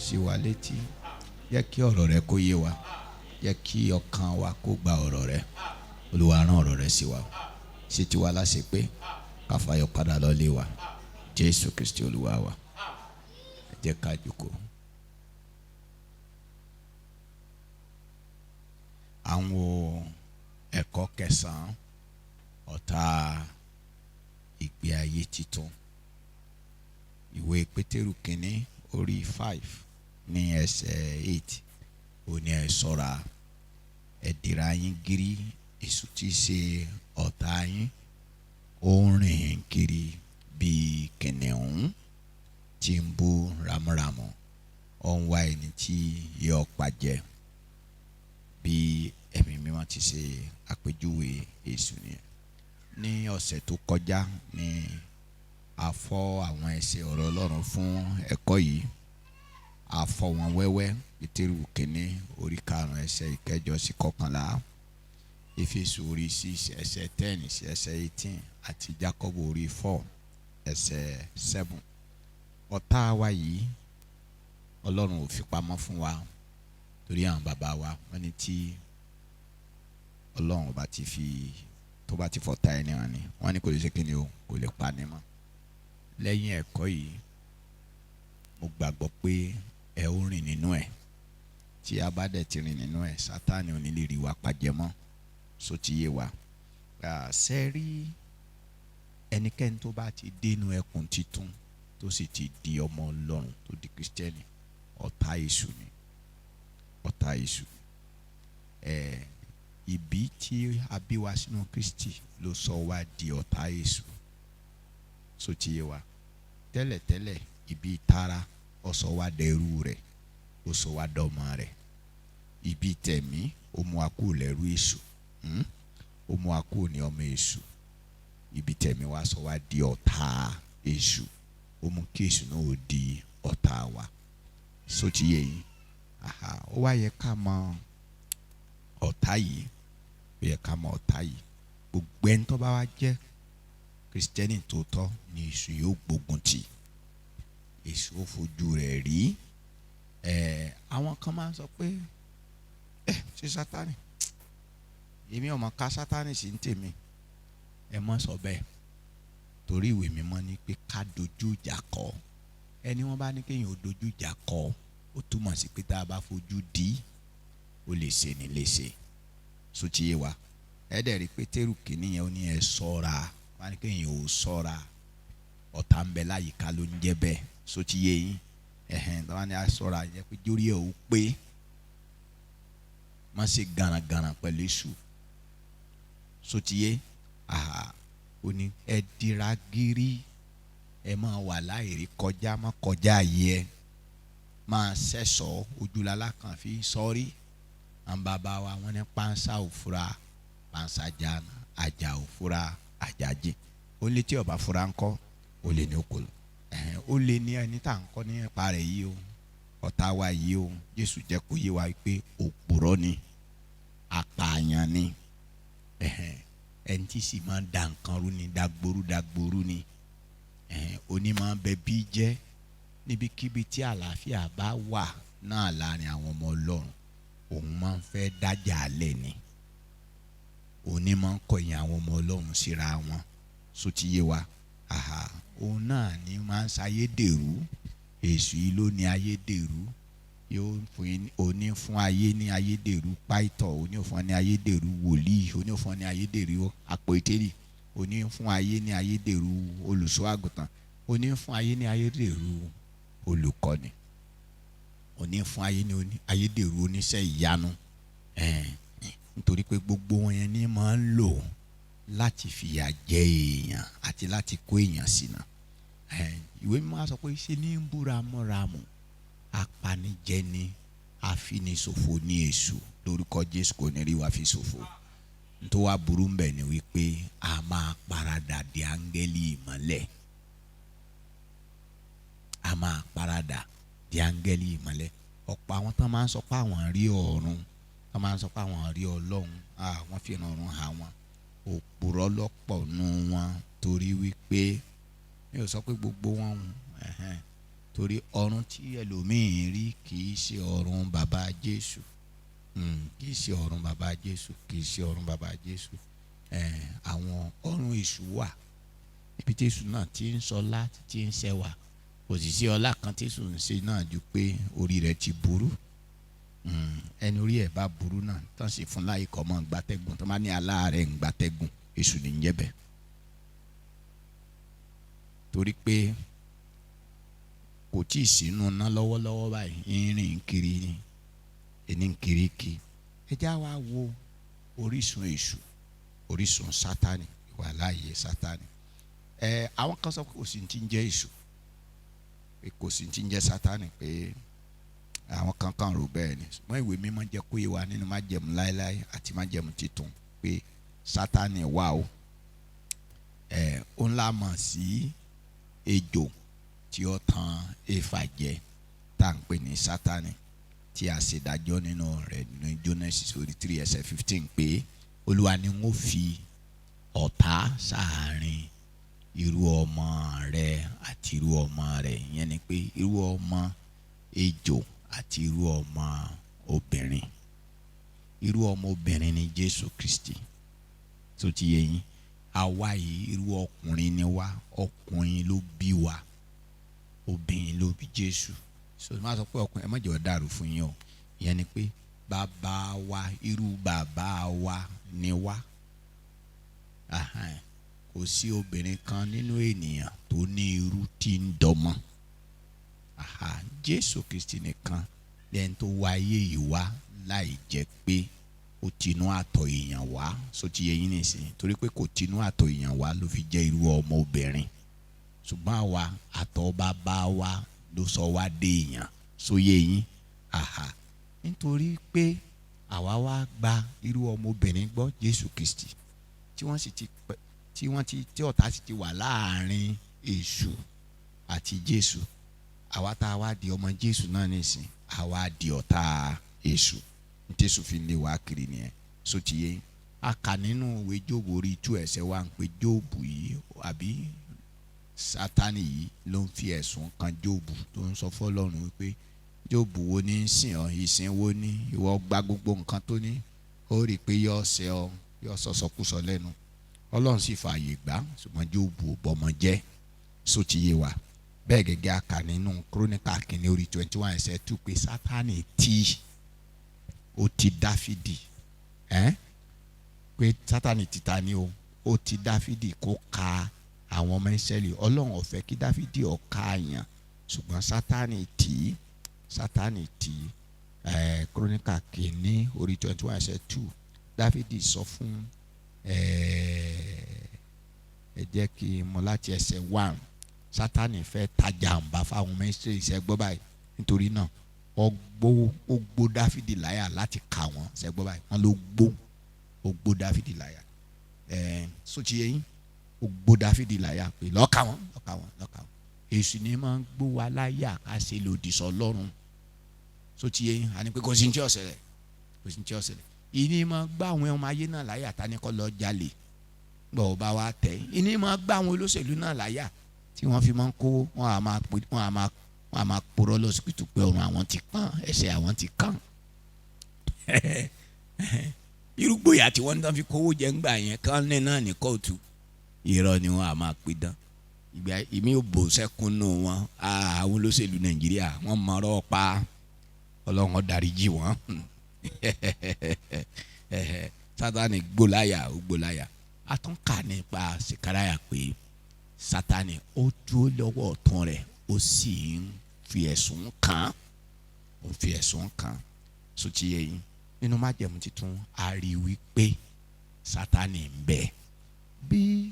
Sí wa létí, jẹ́ kí ọ̀rọ̀ rẹ kó yé wa, jẹ́ kí ọkàn wa kó gba ọ̀rọ̀ rẹ. Olúwa, rán ọ̀rọ̀ rẹ sí wa, ṣe tiwa láṣẹ pé ká fayọ̀ padà lọ lé wa. Jésù Kristi Olúwa wa. Ẹ jẹ́ ká jókòó. Àwọn ẹ̀kọ́ kẹsàn-án, ọ̀tá ìgbé ayé titun. Ìwé Pétérù kínní orí 5 ní ẹsẹ̀ 8, ó ní ẹ ṣọ́ra, ẹ dìra yín gírí, èṣù tí í ṣe ọ̀tá yín ó ń rìn kiri bíi kìnìún tí ń bú ramúramù, ó ń wá ẹni tí yóò pa jẹ. Bí Ẹ̀mí Mímọ́ ti ṣe àpèjúwe èṣù nìyẹn. Ní ọ̀sẹ̀ tó kọjá ní a fọ́ àwọn ẹsẹ̀ ọ̀rọ̀ Ọlọ́run fún ẹ̀kọ́ yìí, a fọ́ wọn wẹ́wẹ́. Pétérù kínní orí 5 ẹsẹ̀ 8 sí 11, Éfésù orí 6 ẹsẹ̀ 10 sí ẹsẹ̀ 18, àti Jákọ́bù orí 4 ẹsẹ̀ 7. Ọ̀tá wa yìí, Ọlọ́run ò fi pamọ́ fún wa, torí àwọn bàbá wa wọ́n ní tí Ọlọ́run bá ti fi tó bá ti fọ̀tá ẹni hàn ni, wọ́n ní kò lè ṣe kí ni o, kò lè pa ni mọ́. Lẹ́yìn ẹ̀kọ́ yìí, mo gbàgbọ́ pé ẹ ó rìn nínú ẹ̀. Tí a bá dẹ̀ ti rìn nínú ẹ̀, Sátánì ò ní lè rí wa pàjẹ́ mọ́. So ti yé wa. Ṣe rí ẹnikẹ́ni tó bá ti dénú ẹkùn titun, tó sì ti di ọmọ Ọlọ́run, tó di Kristẹni, ọ̀tá èṣù ni, ọ̀tá èṣù. Ìbí tí a bí wa sínú Kristi ló sọ wá di ọ̀tá èṣù. So ti yé wa. Tẹ́lẹ̀tẹ́lẹ̀, ìbí tara ó sọ wá dẹrú rẹ̀, ó sọ wá dọmọ rẹ̀. Ìbí tẹ̀mí ó mú wa kúrò lẹ́rú èṣù, ó mú wa kúrò ní ọmọ èṣù. Ìbí tẹ̀mí wa sọ wá di ọ̀tá èṣù, ó mú kí èṣù náà ó di ọ̀tá wa. So ti yé yín. Ó wá yẹ ká mọ ọ̀tá yìí, ó yẹ ká mọ ọ̀tá yìí. Gbogbo ẹni tó bá wá jẹ́ Kristẹni tòótọ́ ni èṣù yóò gbógun tì, èṣù ó fojú rẹ̀ rí. Àwọn kan máa ń sọ pé ṣe Sátánì, èmi ò mọ̀ ká Sátánì sí ń tèmi. Ẹ mọ̀ sọ bẹ́ẹ̀, torí ìwé mímọ́ ní pé ká dojú ìjà kọ ẹni. Wọ́n bá ní kéèyàn ó dojú ìjà kọ, ó túmọ̀ sí pé tá a bá fojú di, ó lè ṣe ní léṣe. So ti yé wa. Ẹ dẹ̀ rí Pétérù kìíní yẹn, ó ní ẹ ṣọ́ra. Wọ́n á ní kéèyàn ó ṣọ́ra, ọ̀tá ń bẹ láyìíká ló ń jẹ́ bẹ́ẹ̀. So ti yé yín. Ẹ̀hẹ̀n, tí wọ́n á ní a ṣọ́ra yẹ pé jórí ẹ̀ ó pé, má ṣe garagara pẹ̀lú èṣù. So ti yé. Ó ní ẹ dira gírí, ẹ máa wà láìrí kọjá, má kọjá yẹ, máa sẹ́sọ̀ ojúlala kan fi sọ́rí. Àwọn bàbá wa wọ́n ní pánsá òfura pánsá jana, àjà òfura àjà jìn. Ó lé tí ọba fura ńkọ́, ó lè ní okòlò. Ó lè ní ẹni tá à ń kọ́ nípa rẹ̀ yìí o, ọ̀tá wa yìí o. Jésù jẹ́ kó yé wa pé òpùrọ́ ni, apààyàn ni, ẹni tí sì máa ń da nǹkan rú ni, dagboru dagboru ni, oní máa ń bẹ bí jẹ́. Níbikíbi tí àlàáfíà bá wà náà láàrin àwọn ọmọ Ọlọ́run, òun máa ń fẹ́ dájà alẹ́ ni, òní máa ń kọ̀yìn àwọn ọmọ Ọlọ́run síra wọn. So ti yé wa. Òun náà ni máa ń ṣayédèrú. Èṣù yìí ló ní ayédèrú, yóò fún òní fún ayé ní ayédèrú pàìtọ̀, òní fún ní ayédèrú wòlíì, òní fún ní ayédèrú àpótélì, òní fún ayé ní ayédèrú olùṣọ́ àgùntàn, òní fún ayé ní ayédèrú olùkọ́ni, òní fún ayé ní ayédèrú oníṣẹ́ ìyanu. Nítorí pé gbogbo wọn yẹn ní máa ń lò láti fìyà jẹ èèyàn àti láti kó èèyàn ṣìnà. Ìwé mímọ́ á sọ pé ṣe ní ń búra mọ́ra mọ́, apanijẹni, afiniṣòfò ní èṣù. Lórúkọ Jésù, kò ní rí wa fi ṣòfò. Tó wá burú ń bẹ̀ ni wípé a máa paradà di áńgẹ́lì ìmọ́lẹ̀, a máa paradà di áńgẹ́lì ìmọ́lẹ̀. Ọ̀pọ̀ àwọn tán máa ń sọ pé àwọn rí ọ̀run, tán máa ń sọ pé àwọn rí Ọlọ́run, àwọn fi ọ̀run hàn wọn, òpùrọ́ lọ́pọ̀ nù wọn, torí wípé mi ò sọ pé gbogbo wọn, Torí ọ̀run tí ẹlòmíín rí kì í ṣe ọ̀run bàbá Jésù. Kì í ṣe ọ̀run bàbá Jésù, kì í ṣe ọ̀run bàbá Jésù. Àwọn ọ̀run èṣù wà, ibi tí èṣù náà ti ń sọlá, tí ń ṣẹwà. Kò sì sí ọlá kan tí èṣù ń ṣe náà ju pé orí rẹ̀ ti burú. Ẹni orí ẹ̀ bá burú náà tán sì fún láyé kọ́ mọ́ gbàtẹ́gùn, tó bá ní aláàárẹ̀ ń gbàtẹ́gùn, èṣù ní ń jẹ́ bẹ́ẹ̀. Torí pé kò tí ì sínú iná lọ́wọ́lọ́wọ́ báyìí, ń rìn kiri ni, ẹni ń kiri kí. Ẹ já wa wo orísun èṣù, orísun Sátani, ìwà láàyè Sátani. Àwọn kan sọ pé kò sí ti ń jẹ́ èṣù, pé kò sí ti ń jẹ́ Sátani, pé àwọn kan kan rò bẹ́ẹ̀ ni. Ṣùgbọ́n ìwé mímọ́ jẹ́ kó yé wa nínú májẹ̀mú láéláé àti májẹ̀mú titun pé Sátani wà o. Ó ńlá mọ̀ sí ejò tí ó tan Éfà jẹ, tá à ń pè ní Sátani, tí a ṣe dájọ́ nínú rẹ̀ ní Genesis orí 3 ẹsẹ̀ 15 pé Olúwa ni wọ́n fi ọ̀tá sáàárín irú ọmọ rẹ̀ àti irú ọmọ rẹ̀. Ìyẹn ni pé irú ọmọ ejò àti irú ọmọ obìnrin. Irú ọmọ obìnrin ni Jésù Kristi, tó ti yé yín. Àwa yìí, irú ọkùnrin ni wá. Ọkùnrin ló bí wa, obìnrin ló bí Jésù. So má sọ pé ọkùnrin, ẹ má jẹ́ ó dàrú fún yín o. Ìyẹn ni pé bàbá wa, irú bàbá wa ni wá. Kò sí obìnrin kan nínú ènìyàn tó ní irú tí ń dọmọ. Jésù Kristi nìkan lẹ́ni tó wá ayé yìí wá láì jẹ́ pé ó tinú àtọ̀ èèyàn wá. So ti yé yín nìsín, torí pé kò tinú àtọ̀ èèyàn wá ló fi jẹ́ irú ọmọ obìnrin. Ṣùgbọ́n àwa, àtọ̀ bàbá wa ló sọ wá dé èèyàn. So yé yín. Nítorí pé àwa wá gba irú ọmọ obìnrin gbọ́, Jésù Kristi, tí wọ́n sì ti pẹ́, tí wọ́n ti tí ọ̀tá sì ti wà láàrin èṣù àti Jésù, àwa tá a wá di ọmọ Jésù náà nìsín, àwa di ọ̀tá èṣù. Jésù fi lé wa kiri nìyẹn. So ti yé. A kà nínú ìwé Jóòbù orí 2 ẹsẹ̀ 1 pé Jóòbù yìí, àbí Sátánì yìí, ló ń fi ẹ̀sùn kan Jóòbù, tó ń sọ fọ́lọ́run wípé Jóòbù wo ní ń sìn ọ́, ìsìn wo ní ìwọ gba gbogbo nǹkan tó ní, ó rí i pé yọ ṣe ọ, yọ sọsọkúsọ lẹ́nu. Ọlọ́run sì fààyè gbà, ṣùgbọ́n Jóòbù ò bọ́mọ jẹ́. So ti yé wa bẹ́ẹ̀. Gẹ́gẹ́ a kà nínú Kíróníkà kìíní orí 21 ẹsẹ̀ 2 pé Sátánì tí ó ti Dáfídì ẹ́, pé Sátánì ti ta ni o, ó ti Dáfídì kó ka àwọn ọmọ Ísírẹ́lì. Ọlọ́run ò fẹ́ kí Dáfídì ó ka àyàn, ṣùgbọ́n Sátánì tì í. Kíróníkà kìíní orí 21 ẹsẹ̀ 2, Dáfídì sọ fún ẹ jẹ́ kí n mú láti ẹsẹ̀ 1. Sátánì fẹ́ tajà ń bá fáwọn ọmọ Ísírẹ́lì. Ṣe gbọ́ báyìí? Nítorí náà ó gbó Dáfídì láyà láti kà wọ́n. Ṣe gbọ́ báyìí? Wọ́n ló gbó, ó gbó Dáfídì láyà. So ti yé yín, ó gbó Dáfídì láyà pé lọ́ọ́ kà wọ́n, lọ́ọ́ kà wọ́n, lọ́ọ́ kà wọ́n. Èṣù ni máa ń gbó wa láyà ká ṣe lòdì sọ́lọ́run. So ti yé yín, àní pé kò sí ní tí ó ṣẹlẹ̀, kò sí ní tí ó ṣẹlẹ̀. Ìní máa gbá àwọn ọmọ ayé náà láyà, ta ni kọ́ lọ́ọ́ jalè gbọ́ ọ bá wa tẹ̀. Ìní máa gbá àwọn olóṣèlú náà láyà tí wọ́n fi máa ń kó wọ́n á máa pè, wọ́n á máa purọ́ lọ́sibítù pé ọrùn àwọn ti kàn, ẹsẹ̀ àwọn ti kàn. Irúgbóyà tí wọ́n ń fi kówó jẹ ńgbà yẹn kán ní náà ní kóòtù, irọ́ ni wọ́n á máa pè dán. Ìgbà ìmí ò bò sẹ́kúnnù wọn. Àwọn olóṣèlú Nàìjíríà, wọ́n mọ̀ọ́rọ́ pa, Ọlọ́run ó dáríjì wọ́n. Sátani gbóláyà, ó gbóláyà. A tún kà nípa Sèkáráyà pé Sátani ó dúró lọ́wọ́ ọ̀tún rẹ̀, ó sì ń fi ẹ̀sùn kàn án, ó fi ẹ̀sùn kàn án. So ti yé yín, nínú májẹ̀mú titun, a rí wípé Sátani ń bẹ. Bí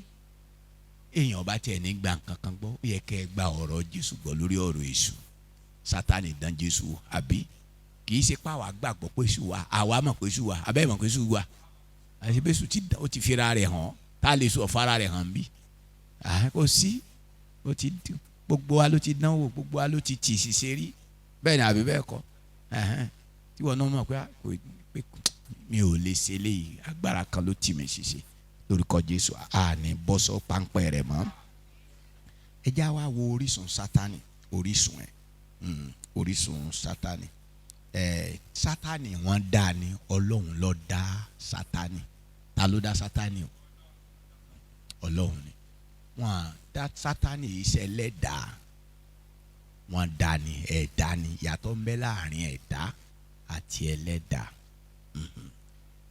èèyàn bá tiẹ̀ ní gba nǹkan kan gbọ́, ó yẹ kẹ́ ẹ gba ọ̀rọ̀ Jésù gbọ́ lórí ọ̀rọ̀ èṣù. Sátani dán Jésù, àbí kì í ṣe pé àwa gbàgbọ́ pé èṣù wà? Àwa mọ̀ pé èṣù wà, abẹ́ mọ̀ pé èṣù wà. Àti pé èṣù ó ti fira rẹ̀ hàn, tá a lè sọ fara rẹ̀ hàn bí kò sí. Ó ti gbogbo wa ló ti dánwò, gbogbo wa ló ti tì ṣiṣẹ́ rí. Bẹ́ẹ̀ ni àbí bẹ́ẹ̀ kọ́? Tí wọn náà mọ̀ pé mi ò lè ṣe léyìí, agbára kan ló tì mí ṣiṣẹ́. Lórúkọ Jésù, àní bọ́sọ̀ páńpẹ́ rẹ̀ mọ́. Ẹ já wa wo orísun Sátani. Orísun ẹ̀, orísun Sátánì. Sátánì wọ́n dá ni, Ọlọ́run ló dá Sátánì. Ta ló dá Sátánì o? Ọlọ́run ni. Wọ́n dá Sátánì iṣẹ́ lẹ́dàá, wọ́n dá ni, ẹ̀dá ni. Yàtọ̀ ń bẹ láàrin ẹ̀dá àti ẹlẹ́dàá.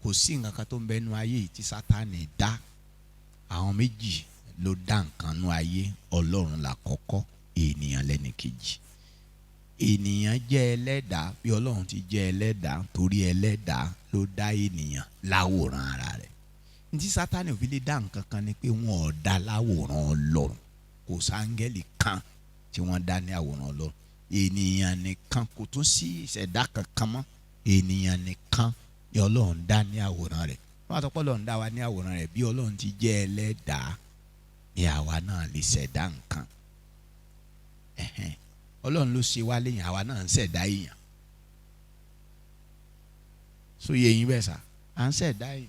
Kò sí nǹkan kan tó ń bẹ nú ayé yìí tí Sátánì dá. Àwọn méjì ló dá nǹkan nú ayé, Ọlọ́run làkọ́kọ́, ènìyàn lẹ́ni kejì. Ènìyàn jẹ́ ẹlẹ́dàá bí Ọlọ́run ti jẹ́ ẹlẹ́dàá, torí ẹlẹ́dàá ló dá ènìyàn láwòrán ara rẹ̀. Ntí Sátánì ò fi lè dá nǹkan kan ni pé wọn ò dá láwòrán Ọlọ́run. Kò sáńgẹ́lì kan tí wọ́n dá ní àwòrán Ọlọ́run. Ènìyàn nìkan, kò tún sí ìṣẹ̀dá kankan mọ́. Ènìyàn nìkan ni Ọlọ́run dá ní àwòrán rẹ̀. Wọ́n á sọ pé Ọlọ́run dá wa ní àwòrán rẹ̀, bí Ọlọ́run ti jẹ́ ẹlẹ́dàá ni àwa náà lè ṣẹ̀dá nǹkan. Ọlọ́run ló ṣe wá léyìn, àwa náà ń ṣẹ̀dá èèyàn. So yẹ yín bẹ́ẹ̀ sà, à ń ṣẹ̀dá èèyàn.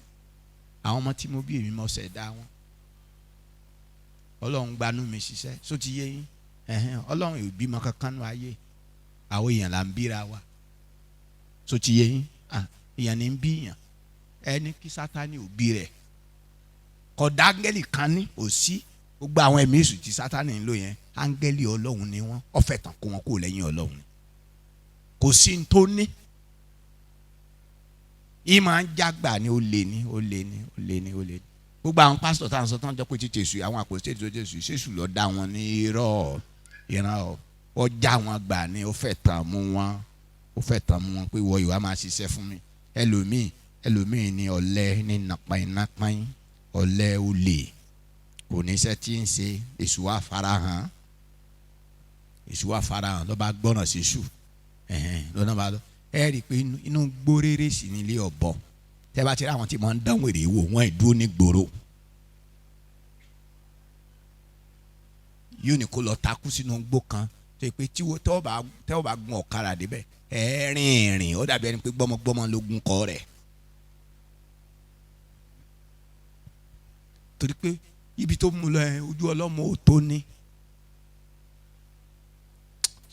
Àwọn ọmọ tí mo bí èmi mo ṣẹ̀dá wọn. Ọlọ́run gbanú mi ṣiṣẹ́, so ti yé yín. Ọlọ́run ò bímọ kankan nú ayé, àwọn èèyàn là ń bíra wa. So ti yé yín. Èèyàn ní ń bí èèyàn. Ẹni kí Sátánì ò bí rẹ̀, kódà áńgẹ́lì kan ní ò sí. Gbogbo àwọn ẹ̀mí èṣù tí Sátánì ń lò yẹn, áńgẹ́lì Ọlọ́run ni wọ́n. Ọ̀fẹ́ tán kó wọn kó lẹ́yìn Ọlọ́run ni. Kò sí ní tó ní. Ìmọ̀ ń jágbà ni, ó lé ní, ó lé ní, ó lé ní, ó lé ní. Gbogbo àwọn pásítọ̀ tá à ń sọ tán jọ pé títí èṣù, àwọn àpòsílẹ̀ tó jésù, ṣéṣù lọ dá wọn ní irọ́ ìran ọ já wọn gbà ní, ó fẹ́ tàn mú wọn, ó fẹ́ tàn mú wọn pé wọ ìwà máa ṣiṣẹ́ fún mi. Ẹlòmíì ní ọ̀lẹ ní nàpáyín, ọ̀lẹ olè, kò ní iṣẹ́ tí ń ṣe. Èṣù wa farahàn, èṣù wa farahàn ló bá gbọ́nà sí èṣù lọ́nà bá lọ. Ẹ rí i pé inú gbóréré sí ní ilé ọ̀bọ. Tẹ́ bá ti rí àwọn tí wọ́n ń dán wèrè wò, wọ́n ìdúró ní gbòòrò. Yóò ní kó lọ takú sínú gbó kan tó yẹ pé tí tọ́ bá gun ọ̀kadà débẹ̀, ẹ rìn rìn, ó dàbí ẹni pé gbọ́mọgbọ́mọ ló gun kọ́ rẹ̀. Torí pé ibi tó mú lọ ẹ, ojú ọlọ́mọ ò tó ní.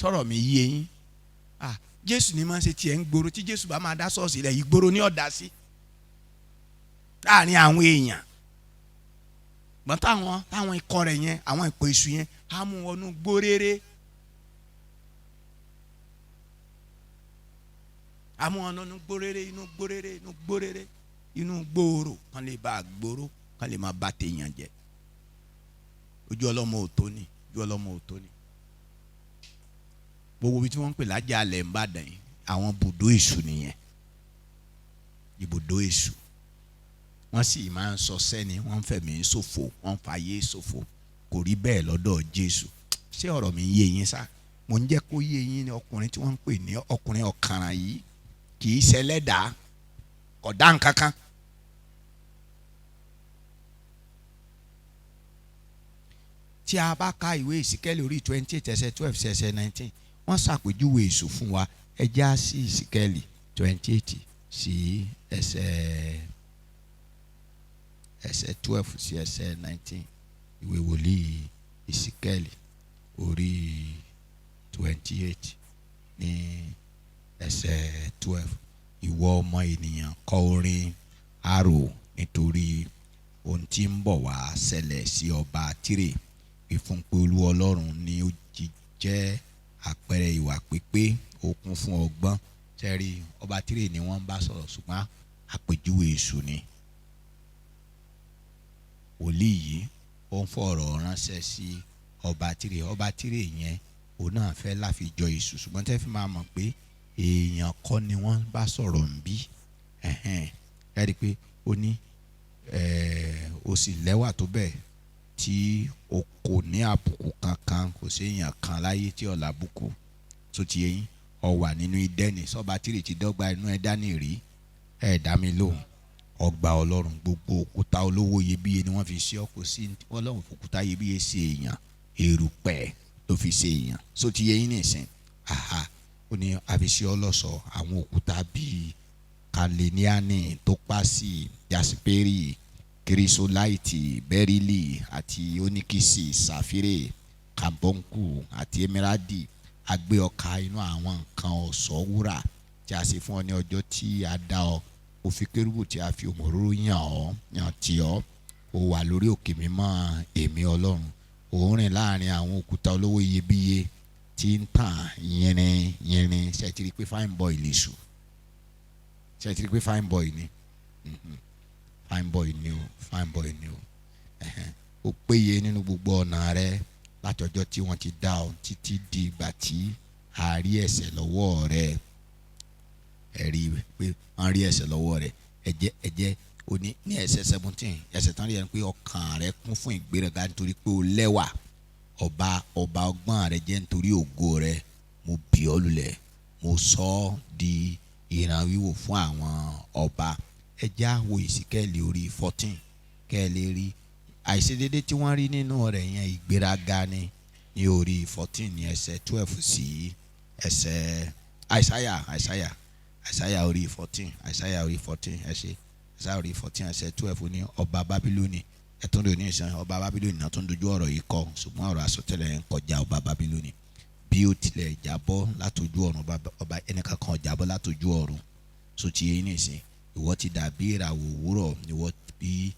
Sọ̀rọ̀ mi yé yín. Jésù ni máa ń ṣe tiẹ̀ ń gbòòrò. Tí Jésù bá máa dá ṣọ́ọ̀ṣì rẹ̀, ìgboro ní ọ̀dà sí láàrin àwọn èèyàn. Gbọ́n táwọn ikọ̀ rẹ̀ yẹn, àwọn ikọ̀ èṣù yẹn, á mú wọnú gbóréré, á mú wọnú gbóréré, inú gbóréré, inú gbóréré, inú gbòòrò, kán lè bá a gbòòrò, kán lè máa bá tèèyàn jẹ. Ojú ọlọ́mọ ò tó ni, ojú ọlọ́mọ ò tó ni. Gbogbo ibi tí wọ́n ń pè lájà alẹ̀ ń bàdàn yìí, àwọn ibùdó èṣù nìyẹn, ibùdó èṣù. Wọ́n sì máa ń sọ sẹ́ni, wọ́n ń fẹ̀mí ṣòfò, wọ́n ń fàyè ṣòfò. Kò rí bẹ́ẹ̀ lọ́dọ̀ Jésù. Ṣé ọ̀rọ̀ mi ń yé yín sá? Mo ń jẹ́ kó yé yín ní ọkùnrin tí wọ́n ń pè ní ọkùnrin ọ̀kàràn yìí kì í ṣẹlẹ́dàá, kò dá nǹkan kan. Tí a bá ka ìwé Ìsíkẹ́lì orí 28 ẹsẹ̀ 12 ẹsẹ̀ 19, wọ́n ṣàpèjúwe èṣù fún wa. Ẹ já sí Ìsíkẹ́lì 28 sí ẹsẹ̀ 12 sí ẹsẹ̀ 19. Ìwé wòlíì Ìsíkẹ́lì orí 28 ní ẹsẹ̀ 12. Ìwọ ọmọ ènìyàn, kọ orin arò nítorí ohun tí ń bọ̀ wá ṣẹlẹ̀ sí ọba Tírè. Ìfúnpẹ́ Olú Ọlọ́run ni ó ti jẹ́ àpẹẹrẹ ìwà pípé, ó kún fún ọgbọ́n. Sẹ́rí ọba Tírè ni wọ́n ń bá sọ̀rọ̀, ṣùgbọ́n àpèjúwe èṣù ni. Wòlíì yìí ó ń fọ̀rọ̀ ránṣẹ́ sí ọba Tírè. Ọba Tírè yẹn òun náà fẹ́ láfijọ́ èṣù, ṣùgbọ́n tẹ́ fi máa mọ̀ pé èèyàn kọ́ ni wọ́n bá sọ̀rọ̀ ń bí. Ẹ rí i pé ó ní ó sì lẹ́wà tó bẹ́ẹ̀ tí o kò ní àbùkù kankan, kò sí èèyàn kan láyé tí ó lábùkù. Tó ti yé yín, ọ wà nínú Édẹ́nì. Sọba Tírè ti dọ́gba inú Édẹ́nì rí? Ẹ dá mi lóhùn. Ọgbà Ọlọ́run, gbogbo òkúta olówó iyebíye ni wọ́n fi ṣe ọ́. Kò sí Ọlọ́run fòkúta iyebíye ṣe èèyàn, erùpẹ̀ ló fi ṣe èèyàn. Só ti yé yín nìsín? Ó ní àfiṣe ọlọ́sọ àwọn òkúta bíi kaleniani, topasi, jasiperi, kirisolaiti, bẹ́rílì àti oníkìsì, sàfírè, kàbọ́ǹkù àti emiradi. A gbé ọ ka inú àwọn nǹkan ọ̀ṣọ́ wúrà tí a ṣe fún ọ ní ọjọ́ tí a dá ọ. O fi kérúbù tí a fi òmòróró yàn ọ́ yàn tì ọ́. O wà lórí òkè mímọ́ èmi Ọlọ́run. Ò ń rìn láàrin àwọn òkúta olówó iyebíye tí ń tàn yìnrìn yìnrìn. Ṣe ti rí pé fine boy lè sùn? Ṣe ti rí pé fine boy ni? Fine boy ni o, fine boy ni o. Ó péye nínú gbogbo ọ̀nà rẹ láti ọjọ́ tí wọ́n ti dá ọ títí di ìgbà tí a rí ẹ̀ṣẹ̀ lọ́wọ́ rẹ. Ẹ rí i pé wọ́n rí ẹ̀ṣẹ̀ lọ́wọ́ rẹ. Ẹ̀jẹ̀ ẹ̀jẹ̀ ó ní ẹsẹ̀ 17, ẹsẹ̀ tán rí ẹni pé ọkàn rẹ kún fún ìgbéraga nítorí pé o lẹ́wà. Ọba ọgbọ́n rẹ jẹ́ nítorí ògo rẹ. Mo bì ọ́ lulẹ̀, mo sọ ọ́ di ìran wíwò fún àwọn ọba. Ẹ já wo Ìsíkẹ́lì orí 14 kẹ́ ẹ lè rí àìṣedédé tí wọ́n rí nínú rẹ̀ yẹn. Ìgbéraga ni. Ní orí 14 ní ẹsẹ̀ 12 sí ẹsẹ̀ Àìsáyà, Àìsáyà orí 14, Àìsáyà orí 14, ẹ ṣe, Àìsáyà orí 14 ẹsẹ̀ 12 ní ọba Bábílónì. Ẹtún lè ní ìsìn ọba Bábílónì náà tó ń dojú ọ̀rọ̀ yìí kọ, ṣùgbọ́n ọ̀rọ̀ àsọtẹ́lẹ̀ ń kọjá ọba Bábílónì. Bí ó tilẹ̀ jábọ́ látọjú ọ̀run, ọba ẹnìkan kan jábọ́ látọjú ọ̀run. So ti yẹn nìsín, ìwọ ti dàbí ìràwọ̀ òwúrọ̀, ìwọ bí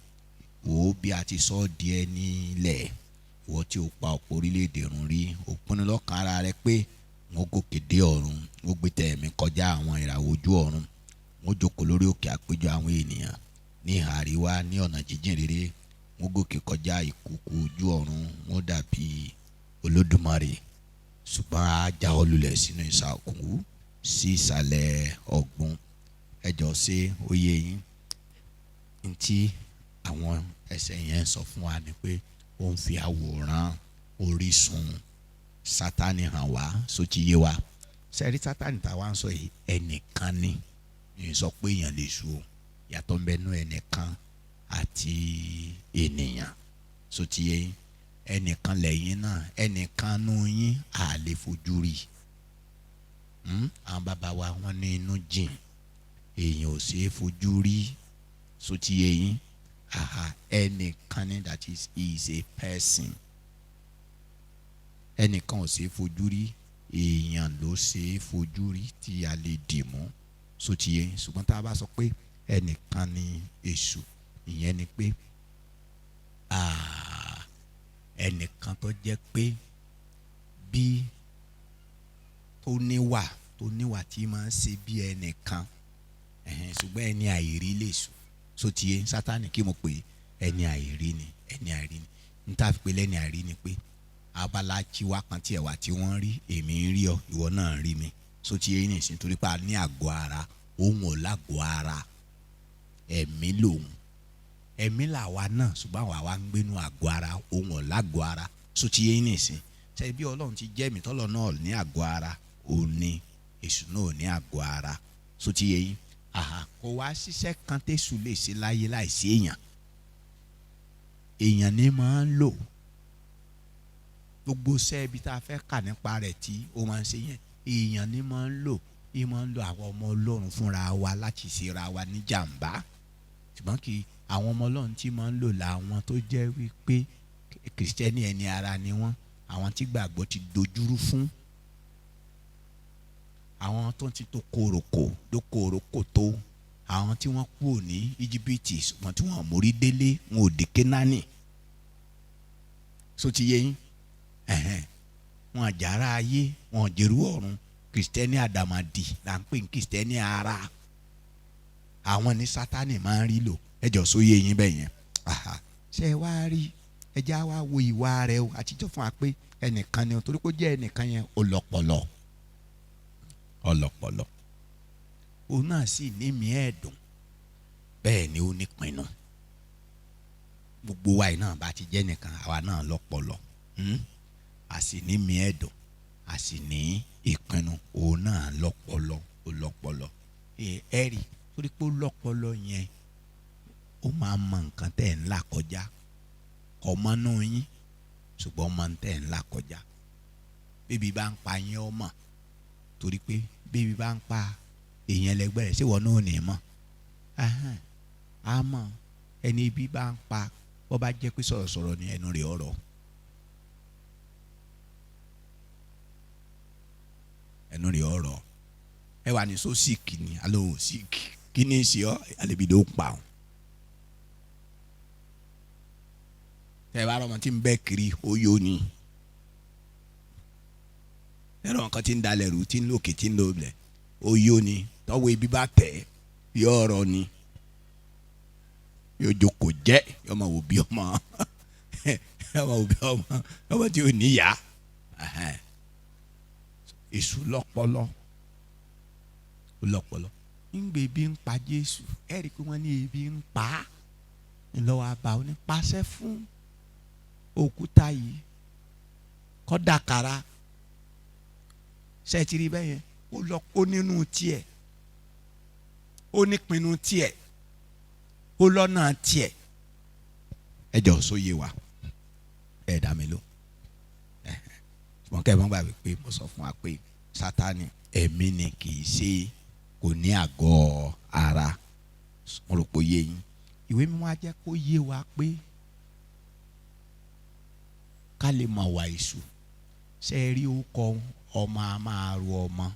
wò ó bí a ti sọ ọ́ di ẹni ilẹ̀, ìwọ tí o pa ọ̀pọ̀ orílẹ̀-èdè run rí. O pinnu lọ́kàn ara rẹ pé wọ́n gòkè dé ọ̀run, wọ́n gbé tẹ̀ mí kọjá àwọn ìràwọ̀ ojú ọ̀run, wọ́n jókòó lórí òkè àpéjọ àwọn ènìyàn ní ìhà àríwá, ní ọ̀nà jíjìn rere. Wọ́n gòkè kọjá ìkùukù ojú ọ̀run, wọ́n dàbí Olódùmarè. Ṣùgbọ́n a já ọ lulẹ̀ sínú ìsà òkú, sí ìsàlẹ̀ ọ̀gbun. Ẹ jọ̀ọ́, ṣé ó yé yín? Ntí àwọn ẹsẹ̀ yẹn sọ fún wa ni pé ó ń fi àwòrán orísun Sátani hàn wá. So ti yé wa? Sẹ́rí Sátani tá a wá ń sọ yìí, ẹnìkan ni. Mi sọ pé èèyàn lè sùn o. Yàtọ̀ ń bẹ nú ẹnìkan àti ènìyàn. So ti yé yín? Ẹnìkan lẹ́yìn náà, ẹnìkan nú yín à lè fojú rí. Àwọn bàbá wa, wọ́n ní inú jìn, èèyàn ò ṣeé fojú rí. So ti yé yín? Aha, ẹnìkan ní, that is, he is a person. Ẹnìkan ò ṣeé fojú rí, èèyàn ló ṣeé fojú rí tí a lè dì mú. So ti yé yín? Ṣùgbọ́n tá a bá sọ pé ẹnìkan ní èṣù, ìyẹn ni pé ẹnìkan tó jẹ́ pé bí tó níwà tí máa ń ṣe bí ẹnìkan ẹ̀hẹ́n, ṣùgbọ́n ẹni àìrí lè sùn. So ti yé? Sátánì kí mo pè é, ẹni àìrí ni, ẹni àìrí ni. N ta fi pé lẹ́ni àìrí ni pé abala tiwa kan tiẹ̀ wà tí wọ́n rí. Èmi ń rí ọ, ìwọ náà ń rí mi. So ti yé nìsín? Torí pé a ní àgọ́ ara, òun ò lágọ̀ọ́ ara. Ẹ̀mí lòun, ẹ̀mí làwa náà, ṣùgbọ́n àwa wa ń gbénu àgọ́ ara, òun ò lágọ̀ọ́ ara. So ti yé nìsín? Ṣe bí Ọlọ́run ti jẹ́ mi tọ́lọ̀ náà ní àgọ́ ara, òun ní èṣù náà ní àgọ́ ara. So ti yé yín? Àhà, kò wá ṣiṣẹ́ kan tẹ̀sù lè ṣe láyé láìsí èèyàn. Èèyàn ní máa ń lò gbogbo iṣẹ́ ibi tá a fẹ́ kà nípa rẹ̀ tí ó máa ń ṣe yẹn. Èèyàn ní máa ń lò, ní máa ń lo àwọn ọmọ Ọlọ́run fúnra wa láti ṣera wa ní jàǹbá. Ṣùgbọ́n kì í àwọn ọmọ Ọlọ́run tí máa ń lò làwọn tó jẹ́ wípé Kìrìsìtẹ́nì ẹni ara ni wọ́n, àwọn tí gbàgbọ́ ti dojúrú fún, àwọn tó ti tó kòròkò tó kòròkò tó, àwọn tí wọ́n kúrò ní Íjíbítì ṣùgbọ́n tí wọ́n mórí délé, wọn ò dé Kénáánì. So ti yé yín? Ẹ̀hẹ́n. Wọn àjàrà ayé, wọn jèrú ọ̀run. Kìrìsìtẹ́nì àdàmàdì là ń pè ní kìrìsìtẹ́nì ara. Àwọn ní Sátánì máa ń rí lò. Ẹjọ́ sóyè yín bẹ́ẹ̀ yẹn? Aha. Ṣé ẹ wá rí? Ẹjẹ́ á wá wo ìwà rẹ o. Àtijọ́ fún wa pé ẹnìkan ni o, torí pé ó jẹ́ ẹnìkan yẹn, ọlọ́pọlọ, ọlọ́pọlọ. Òun náà sì ní mi ẹ̀dùn, bẹ́ẹ̀ ni ó nípinnu. Gbogbo wa yìí náà bá ti jẹ́ nìkan, àwa náà lọ́pọlọ, A sì ní mi ẹ̀dùn, a sì ní ìpinnu. Òun náà lọ́pọlọ, ó lọ́pọlọ. Ẹ rí, torí pé ó lọ́pọlọ yẹn, ó máa mọ nǹkan tẹ́ ẹ̀ ń là kọjá. Kò mọ́nú yín, ṣùgbọ́n mọ tẹ́ ẹ̀ ń là kọjá. Bébí bá ń pa yín, ọ mọ̀, torí pé bébí bá ń pa èèyàn ẹlẹgbẹ́ rẹ̀, ṣé ìwọ náà ò ní mọ̀? Á mọ̀. Ẹni ibi bá ń pa, bó bá jẹ́ pé sọ̀rọ̀sọ̀rọ̀ ní ẹnu rẹ̀ ọ̀rọ̀. Ẹnu rẹ̀ ọ̀rọ̀ ẹ wà ní so síìkì ni alóhùn síìkì kí ni ṣe ọ́ alẹ́bí ló pa ọ́. Tẹ́ ẹ bá rọmọ tí ń bẹ́ kiri ó yó ni. Ẹ̀rọ nǹkan tí ń dalẹ̀ rú tí ń lòkè tí ń lò lẹ̀ ó yó ni. Tọ́wọ́ ibi bá tẹ̀ yọ ọ̀rọ̀ ni, yóò jókòó jẹ́, yọ ọmọ wò bí ọmọ, yọ ọmọ wò bí ọmọ, ọmọ tí ò níyà. Èṣù lọ́pọlọ, lọ́pọlọ. Ńgbè ebi ń pa Jésù, ẹ rí i pé wọ́n ní ebi ń pa á ńlọ́wọ́ àbá ó ní pàṣẹ fún òkúta yìí kó dàkàrà. Ṣẹ́ẹ̀tì rí bẹ́ẹ̀ yẹn? Ó lọ ó nínú tiẹ̀, ó nípinnu tiẹ̀, ó lọ́nà tiẹ̀. Ẹ jọ sóye wa, ẹ dá mi ló wọn kẹ́ ẹ mọ́ gbàgbé pé mo sọ fún wa pé Sátánì ẹ̀mí ni, kì í ṣe, kò ní àgọ́ ara. Mo rò pé ó yé yín. Ìwé mímọ́ á jẹ́ kó yé wa pé ká lè mọ̀ wá èṣù. Ṣe é rí orúkọ ọmọ a máa ru ọmọ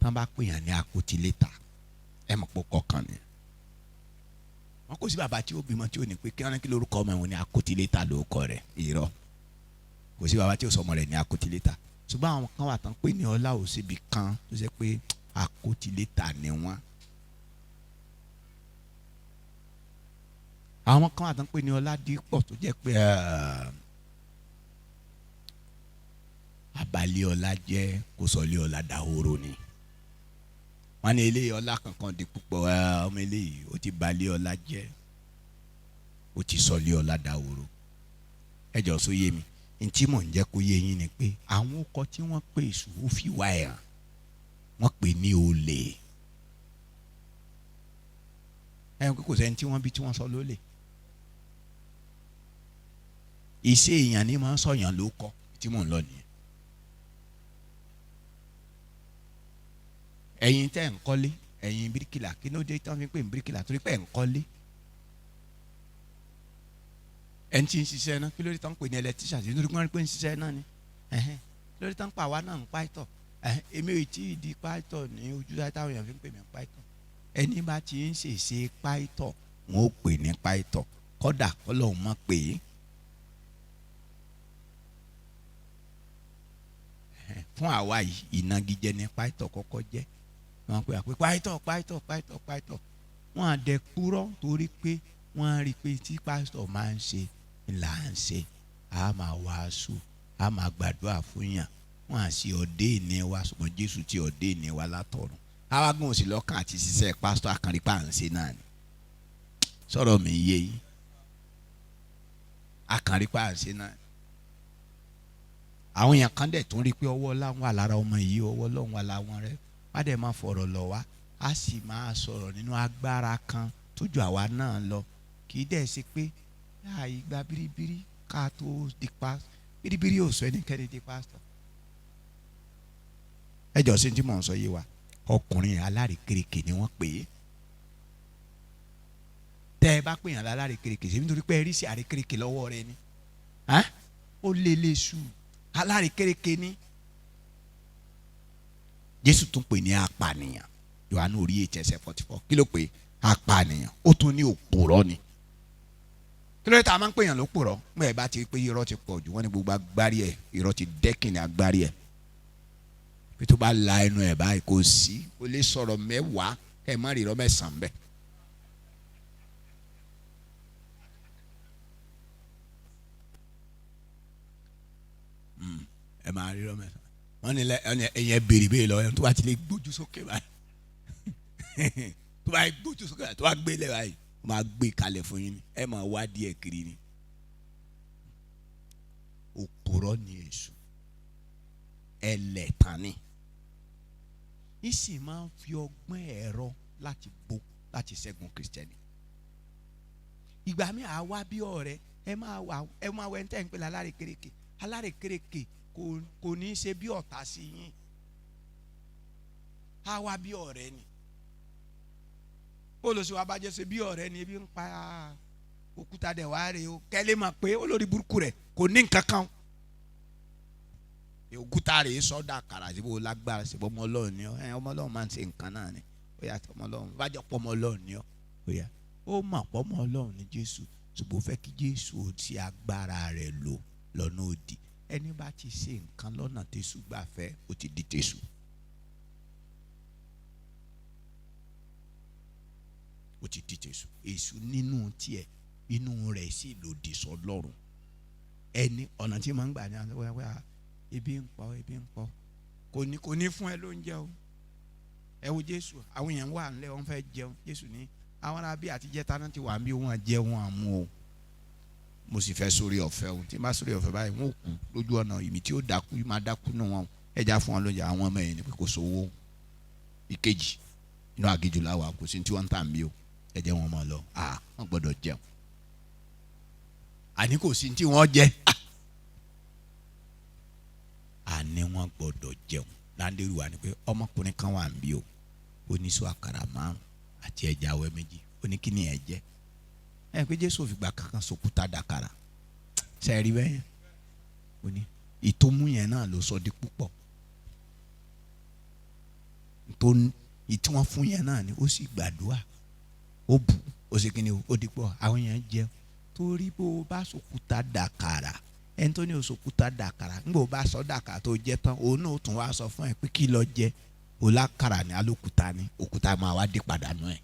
tán bá pè yàn ní akotiléta, ẹ mọ̀ pé kọ̀ọ̀kan ni wọn kò sí bàbá tí ó bímọ tí ó ní pé kí wọn ní kí lórúkọ ọmọ ìwọ̀n ní akotiléta lórúkọ rẹ̀. Irọ́, kò sí bàbá tí ó sọmọ rẹ̀ ní akotiléta. Ṣùgbọ́n àwọn kan wà tán pé ní ọlá òsibì kan tó ṣe pé akotiléta ni wọ́n. Àwọn kan wà tán pé ní ọlá dípọ̀ tó jẹ́ pé abalẹ̀ ọlá jẹ́ kó sọlé ọlá dahoro ni. Wọ́n ní eléyìí ọlá kankan di púpọ̀, ọmọ eléyìí ó ti balẹ̀ ọlá jẹ́, ó ti sọlé ọlá dahoro. Ẹ jọ sọ yé mi, ntí mò ń jẹ́ kó yé yín ni pé àwọn ọkọ tí wọ́n pè èṣù ó fi wá ẹ̀ hàn, wọ́n pè ní olè. Ẹ̀ kò sẹ́ni tí wọ́n bí tí wọ́n sọ lólè. Ìṣe èèyàn ni máa ń sọ̀yàn ló kọ́ tí mò ń lọ nìyẹn. Ẹ̀yin tẹ́ ń kọ́lé, ẹ̀yin bíríkìlà, kí ló dé tí wọ́n fi ń pè ní bíríkìlà? Torí pé ẹ̀ ń kọ́lé. Ẹni tí ń ṣiṣẹ́ náà, kí ló dé tí wọ́n ń pè ní ẹlẹtíṣà? Nítorí pé wọ́n rí pé ń ṣiṣẹ́ náà ni. Kí ló dé tí wọ́n ń pa àwa náà ń pàìtọ̀? Èmi ò tí ì di pàìtọ̀ ní ojú táwọn èèyàn fi ń pè mí pàìtọ̀. Ẹni bá ti ń ṣèṣe pàìtọ̀, wọn ò pè ní pàìtọ̀, kọ́dà kọ́lọ́hún mọ̀ pé. Fún àwa yìí, ìnagijẹ ní pàìtọ̀ kọ́kọ́ jẹ́. Wọ́n pè àpè pàìtọ̀ pàìtọ̀ pàìtọ̀ pàìtọ̀. Wọ́n á dẹ kúrọ́ torí pé wọ́n á rí i pé tí pásítọ̀ máa ń ṣe là ń ṣe. A máa wàásù, a máa gbàdúrà fún yàn. Wọ́n á sì ọ̀dẹ́ ìní wa, ṣùgbọ́n Jésù ti ọ̀dẹ́ ìní wa látọ̀run. Àwa gùn òsì lọ́kàn àti ṣiṣẹ́ pásítọ̀ akànrípa à ń ṣe náà ni. Sọ̀rọ̀ mi yé yín. Akànrípa à ń ṣe náà. Àwọn èèyàn kan dẹ̀ tún rí i pé ọwọ́ Ọlọ́run wà lára ọmọ yìí, ọwọ́ Ọlọ́run wà láwọn rẹ̀. Má dẹ̀ máa fọ̀rọ̀ lọ̀ wá, a sì máa sọ̀rọ̀ nínú agbára kan tó ju àwa náà lọ. Kì í dẹ̀ ṣe pé láàyè gba bíríbírí ká tó di pa bíríbírí ò sọ ẹnikẹ́ni di pásítọ̀. Ẹ jọ sí tí mò ń sọ yé wa. Ọkùnrin alárèékérekè ni wọ́n pè é. Tẹ́ ẹ bá pè yàn lálárèékérekè ṣe nítorí pé ẹ rí sí àrékérekè lọ́wọ́ rẹ ni. Ó lé léṣu alárèékérekè ni. Jésù tún pè ní apànìyàn. Jòhánù orí 8:44 kí ló pè? Apànìyàn. Ó tún ní òpùrọ́ ni. Kí ló dé tá a máa ń pè yàn lópùrọ́? Mọ̀ ẹ bá ti pé irọ́ ti pọ̀ jù, wọ́n ní gbogbo agbárí ẹ̀, irọ́ ti dẹ́kìn ní agbárí ẹ̀. Pé tó bá la ẹnu ẹ̀ báyìí kò sí, ó lè sọ̀rọ̀ mẹ́wàá kẹ́ ẹ̀ má rí irọ́ mẹ́sàn-án bẹ́ẹ̀. Ẹ máa rí irọ́ mẹ́sàn-án. Wọ́n ní ẹ̀yẹ béèrè béèrè lọ́wọ́ ẹ̀ tó bá ti lè gbójú sókè báyìí, tó bá gbójú sókè báyìí, tó bá gbé lẹ̀ báyìí, ó máa gbé kalẹ̀ fún yín ni, ẹ máa wá díẹ̀ kiri ni. Òpùrọ́ ni èṣù, ẹlẹ́tàn ni. Ìsì máa ń fi ọgbọ́n ẹ̀rọ láti bo láti ṣẹ́gun Kristẹni. Ìgbà mi àwa bí ọ̀rẹ́ ẹ máa wà, ẹ máa wẹ tẹ́ ń pè lálárèkérekè. Alárèkérekè kò ní í ṣe bí ọ̀tá sí yín. Àwa bí ọ̀rẹ́ ni. Olùsọ wa bá jẹ́ ṣe bí ọ̀rẹ́ ni, ebi ń pa òkúta dẹ̀ wá rè o. Kẹ́lẹ́ máa pé olórí burúkú rẹ̀ kò ní nǹkan kan. Òkúta rèé sọ́dà kàrà síbò lágbára síbò ọmọ Ọlọ́run ni ọ́. Ẹ ọmọ Ọlọ́run máa ń ṣe nǹkan náà ni. Ó yá, ọmọ Ọlọ́run bá jọ pọ̀ ọmọ Ọlọ́run ni ọ́. Ó yá, ó mọ̀ pọ̀ ọmọ Ọlọ́run ni Jésù, ṣùgbọ́n ó fẹ́ kí Jésù ó ti agbára rẹ̀ lò lọ́nà òdì. Ẹni bá ti ṣe nǹkan lọ́nà tẹ̀sù gbà fẹ́, ó ti di tẹ̀sù. Ó ti di tẹ̀sù. Èṣù nínú tiẹ̀, inú rẹ̀ sì lòdì sọ́lọ́run. Ẹni ọ̀nà tí màá ń gbà ní àwọn ọ̀rẹ́ ebi ń pọ̀, ebi ń pọ̀, kò ní fún ẹ lóúnjẹ o. Ẹ wo Jésù, àwọn èèyàn wà nílẹ̀, wọ́n fẹ́ jẹun. Jésù ní àwọn arábí àtijẹ́ta náà ti wà ń bí wọ́n jẹun àmú o. Mo sì fẹ́ sórí ọ̀fẹ́ o. Tí n bá sórí ọ̀fẹ́ báyìí, wọ́n ò kú lójú ọ̀nà. Ìmí tí ó dákú máa dákú nù wọn. Ẹja fún wọn lóúnjẹ. Àwọn ọmọ yẹn ni pé kò sówó. Ìkejì inú aginjù làwà, kò sí tí wọ́n ń tà mí o. Ẹ jẹ́ wọn máa lọ. Wọ́n gbọ́dọ̀ jẹun. Àní kò sí tí wọ́n jẹ. Àní wọ́n gbọ́dọ̀ jẹun. Láńdẹ́rù wa ni pé ọmọkùnrin kan wà ń bí o, ó ní sọ àkàrà 5 àti ẹja awẹ́ 2. Ó ní kí ni ẹ jẹ? Ẹ pé Jésù fìgbà kankan sòkúta dàkàrà. Sẹ́ẹ̀rí bẹ́ẹ̀? Ó ní ìtòmú yẹn náà ló sọ di púpọ̀. Tó ìtí wọ́n fún yẹn náà ni ó sì gbàdúrà, ó bù, ó sì kí ni ó di pọ̀. Àwọn yẹn jẹun. Torí bó o bá sòkúta dàkàrà, ẹni tó ní o sòkúta dàkàrà, ńgbò bá sọ dàkàrà tó jẹ tán, òun náà tún wá sọ fún ẹ pé kí lọ jẹ? O lákàrà ní alókúta ni òkúta máa wá dé padà nù ẹ.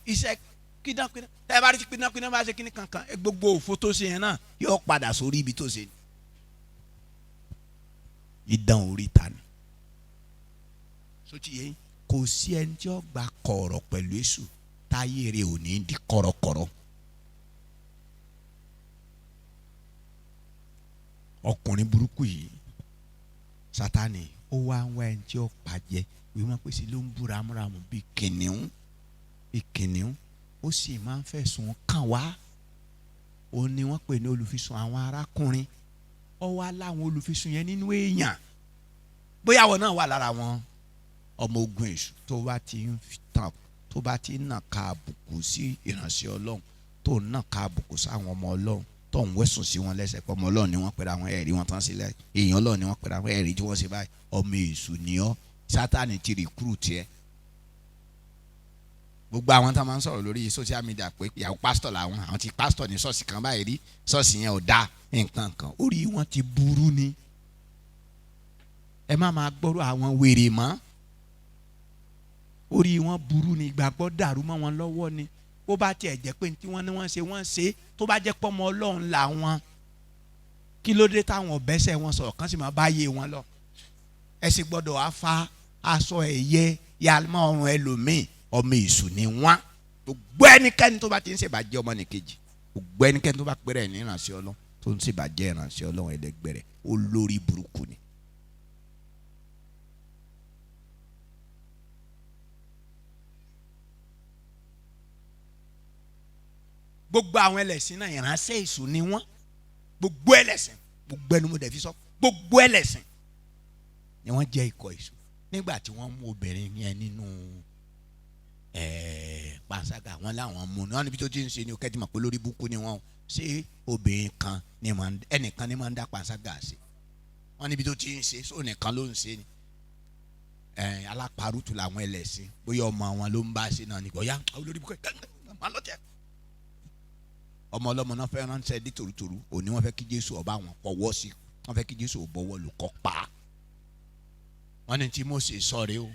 Iṣẹ́ kídánkídán tẹ́ ẹ bá rí ti kídánkídán bá ṣe kíní kankan, gbogbo òfo tó ṣe yẹn náà yóò padà sórí ibi tó ṣe. Idán oríta ni. Sotí yẹn kò sí ẹni tí ó gba kọ̀rọ̀ pẹ̀lú èṣù táyé rẹ̀ ò ní di kọ̀rọ̀kọ̀rọ̀. Ọkùnrin burúkú yìí Sátánì ó wá ń wá ẹni tí ó pàjẹ́. Wíwọ́n pèsè ló ń bú ramúramù bí kìnìún, bí kìnìún. Ó sì máa ń fẹ̀sùn kàn wá. Ó ní wọ́n pè ní olùfisùn àwọn arákùnrin. Ó wá láwọn olùfisùn yẹn nínú èèyàn. Bóyá àwọn náà wà lára wọn ọmọ ogun èṣù tó bá ti ń tàn, tó bá ti ń nàka àbùkù sí ìránṣẹ́ Ọlọ́run, tó ń nàka àbùkù sáwọn ọmọ Ọlọ́run, tó ń wẹ̀sùn sí wọn lẹ́sẹ̀ pé ọmọ Ọlọ́run ni wọ́n pẹ̀lú àwọn ẹ̀rí wọn tán sílẹ̀, èèyàn Ọlọ́run ni wọ́n pẹ̀lú àwọn ẹ̀rí tí wọ́n ṣe báyìí, ọmọ èṣù ni ọ́. Sátánì ti rìkúrù tiẹ̀. Gbogbo àwọn tá a máa ń sọ̀rọ̀ lórí social media pé ìyàwó pásítọ̀ làwọn, àwọn ti pásítọ̀ ní ṣọ́ọ̀ṣì kan báyìí rí, ṣọ́ọ̀ṣì yẹn ò dáa, nǹkan kan, orí wọn ti burú ni. Ẹ má máa gbọ́rọ̀ àwọn wèrè mọ́. Orí wọn burú ni, ìgbàgbọ́ dàrú mọ́ wọn lọ́wọ́ ni. Bó bá tiẹ̀ jẹ́ pé tí wọ́n ní wọ́n ṣe wọ́n ṣe, tó bá jẹ́ pọ́mọ Ọlọ́run làwọn, kí ló dé táwọn ọ̀bẹ́sẹ̀ wọn sọ̀rọ̀ kan sì máa bá yé wọn lọ? Ẹ sì gbọ́dọ̀ wá fa aṣọ ẹ̀yẹ ya mọ́ ọrùn ẹlòmíì. Ọmọ èṣù ni wọ́n. Gbogbo ẹnikẹ́ni tó bá ti ń ṣèbàjẹ́ ọmọnìkejì, gbogbo ẹnikẹ́ni tó bá pẹ́rẹ́ ní ìránṣẹ́ Ọlọ́run tó ń ṣèbàjẹ́ ìránṣẹ́ Ọlọ́run ẹlẹgbẹ́ rẹ̀, olórí burúkú ni. Gbogbo àwọn ẹlẹ́sìn náà ìránṣẹ́ èṣù ni wọ́n. Gbogbo ẹlẹ́sìn, gbogbo ẹnu mo dẹ̀ fi sọ, gbogbo ẹlẹ́sìn ni wọ́n jẹ́ ikọ̀ èṣù. Nígbà tí wọ́n mú obìnrin yẹn nínú panṣágà, wọ́n láwọn mú un náà níbi tó ti ń ṣe ni o. Kẹ́tì mọ̀ pé lórí búkú ni wọ́n ṣé obìnrin kan ni ẹnìkan ni máa ń dá panṣágà ṣe. Wọ́n níbi tó ti ń ṣe sóò nìkan ló ń ṣe ni. Aláparùtù làwọn ẹlẹ́sìn, bóyá ọmọ wọn ló ń bá ṣe náà ni. Ọ̀yá olórí búkú ẹ̀ máa lọ jẹ́ ọmọ ọlọ́mọ náà fẹ́ ránṣẹ́ dé tòrútòrú. Òní wọ́n fẹ́ kí Jésù ọba wọn kọ́wọ́ sí, wọ́n fẹ́ kí Jésù bọ́wọ́ lù kọ́ pa. Wọ́n ní tí Mósè sọ rèé o.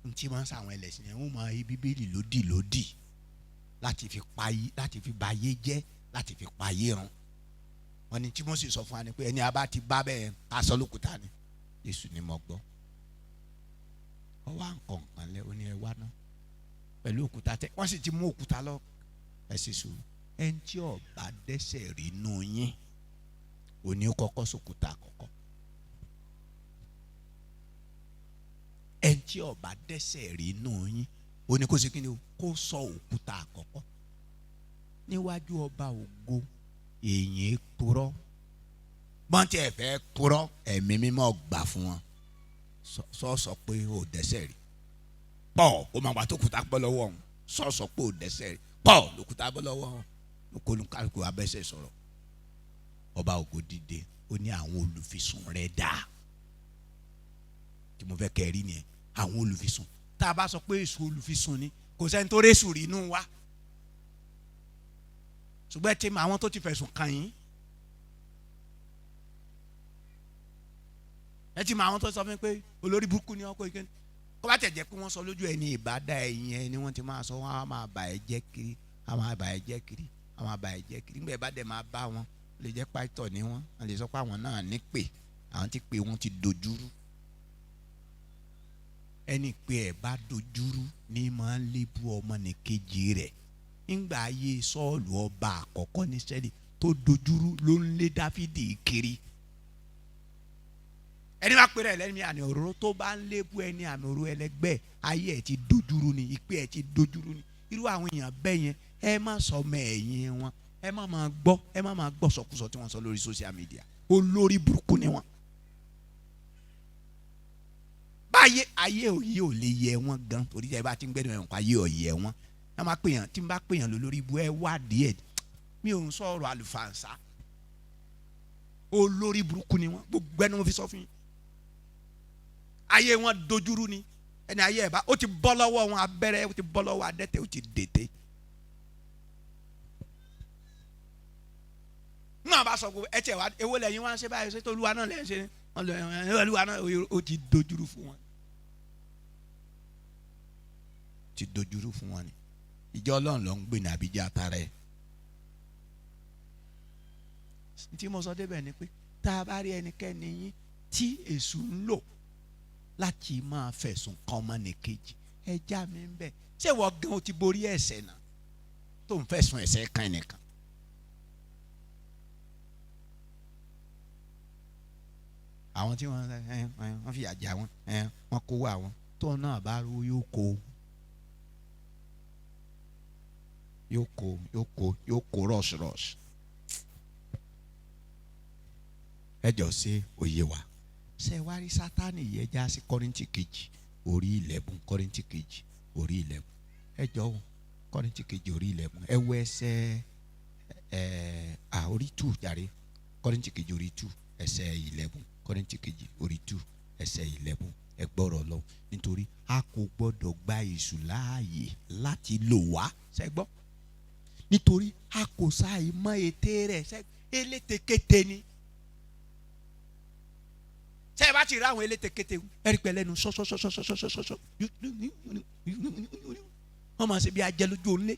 N tí wọ́n ń sàwọn ẹlẹ́sìn yẹn, wọ́n máa yí Bíbélì lódì lódì láti fi pa yí, láti fi ba ayé jẹ́, láti fi pa ayé run. Wọ́n ní tí Mósè sọ fún wa ni pé ẹni a bá ti bá bẹ́ẹ̀ ká sọ lókùúta ni. Jésù ni mo gbọ́. Ọ wá nǹkan kan lẹ́, ó ní ẹ wá ná pẹ̀lú òkúta tẹ́ wọ́n sì ti mú òkúta lọ. Ẹ sì sùúrù. Ẹni tí ó bá dẹ́ṣẹ̀ rí nù yín, òní ó kọ́kọ́ sòkúta àkọ́kọ́. Ẹni tí ó bá dẹ́ṣẹ̀ rí nù yín, òní kó ṣe kí ni o, kó sọ òkúta àkọ́kọ́. Níwájú ọba ògo, èyàn purọ́. Bọ́n tí ẹ fẹ́ purọ́, ẹ̀mí mímọ́ gbà fún wọn. Sọ pé ó dẹ́ṣẹ̀ rí. Pọ̀ ó máa wà tó kúta bọ́ lọ́wọ́ òun. Sọ pé ó dẹ́ṣẹ̀ rí. Pọ̀ lókúta bọ́ lọ́wọ́ òun. Kólúkálùkù abẹ́sẹ̀ sọ̀rọ̀. Ọba ògo dìde, ó ní àwọn olùfisùn rẹ̀ dà. Tí mo fẹ́ kẹ́ rí nìyẹn, àwọn olùfisùn. Tá a bá sọ pé èso olùfisùn ni, kò sẹ́ni tó rẹ́sù rí inú wa, ṣùgbọ́n ẹ ti mọ àwọn tó ti fẹ̀sùn kàn yín. Ẹ ti mọ àwọn tó sọ fún mi pé olórí burúkú ni ọkọ ike. Kó bá tẹ̀ jẹ́ pé wọ́n sọ lójú ẹni ìbádá ẹ̀yìn ẹ ni wọ́n ti máa sọ, wọ́n á máa bà ẹ́ jẹ́ kiri, á máa bà ẹ́ jẹ́ kiri, á máa bà ẹ́ jẹ́ kiri. Nígbà bá dẹ̀ máa bá wọn, lè jẹ́ pásítọ̀ ni wọ́n, wọ́n lè sọ pé àwọn náà ní pè, àwọn ti pè wọ́n ti dojúrú. Ẹni pé ẹ bá dojúrú ní máa ń lébu ọmọnìkejì rẹ̀. Ńgbà ayé Sọ́ọ̀lù ọba àkọ́kọ́ ní Ísírẹ́lì tó dojúrú ló ń lé Dáfídì kiri. Ẹni bá pèrè lẹ́ni àmì òróró tó bá ń lébu ẹni àmì òróró ẹlẹgbẹ́, ayé ẹ̀ ti dojúrú ni, ìpè ẹ̀ ti dojúrú ni. Irú àwọn èèyàn bẹ́ẹ̀ yẹn, ẹ má sọ ọmọ ẹ̀yìn wọn, ẹ má máa gbọ́, ẹ má máa gbọ́ sọkúsọ tí wọ́n sọ lórí social media. Olórí burúkú ni wọ́n. Báyé ayé òye ò lè yẹ wọn gan, torí ẹ bá ti ń gbẹ́dọ̀ ẹ̀wọ̀n ayé ò yẹ wọn. Ẹ má pèyàn, tí n bá pèyàn lórí ibu ẹ wádìí ẹ, mi ò ń sọ̀rọ̀ àlùfànṣá. Olórí burúkú ni wọ́n, gbogbo ẹni mo fi sọ fún yín. Ayé wọn dojúrú ni. Ẹni ayé ẹ bá ó ti bọ́ lọ́wọ́ wọn abẹ́rẹ́, ó ti bọ́ lọ́wọ́ adẹ́tẹ̀, ó ti dètè. Náà bá sọ pé ẹ tiẹ̀ wá ewó lẹ́yìn wá ń ṣe báyìí, ṣé tolúwa náà lẹ́yìn ṣe ni wọ́n lọ olúwa náà, ó ti dojúrú fún wọn. Ti dojúrú fún wọn ni. Ìjọ Ọlọ́run ló ń gbé ní àbíjà tara ẹ̀. Tí mo sọ débẹ̀ ni pé tá a bá rí ẹnikẹ́ni yín tí èṣù ń lò láti máa fẹ̀sùn kan ọmọnìkejì, ẹ já mi ń bẹ̀. Ṣé ìwọ gan o ti borí ẹ̀ṣẹ̀ náà tó ń fẹ̀sùn ẹ̀ṣẹ̀ kan ẹnìkan? Àwọn tí wọ́n fi àjà wọn, wọ́n kó wá wọn tó náà bá rú yóò kó yóò kó yóò kó yóò kó rush rush. Ẹ jọ ṣe òye wa. Ṣe wá rí Sátánì yẹ já sí Kọ́ríńtì kejì orí 11, Kọ́ríńtì kejì orí 11. Ẹ jọ o, Kọ́ríńtì kejì orí 11. Ẹ wọ ẹsẹ̀ orí 2 jàre. Kọ́ríńtì kejì orí 2 ẹsẹ̀ 11. Kọ́ríńtì kejì orí 2 ẹsẹ̀ 11. Ẹ gbọ́rọ̀ lọ, nítorí a kò gbọ́dọ̀ gba èṣù láàyè láti lò wá. Ṣẹ gbọ́? Nítorí a kò sáì mọ ète rẹ̀. Ṣẹ elétekéte ni. Ṣé ẹ bá ti rí àwọn elétekéte ẹ rí pẹ̀lẹ́ nu ṣọ́ṣọ́ṣọ́ṣọ́ṣọ́ṣọ́, wọ́n máa ṣe bí ajẹ́ lójú òǹlé.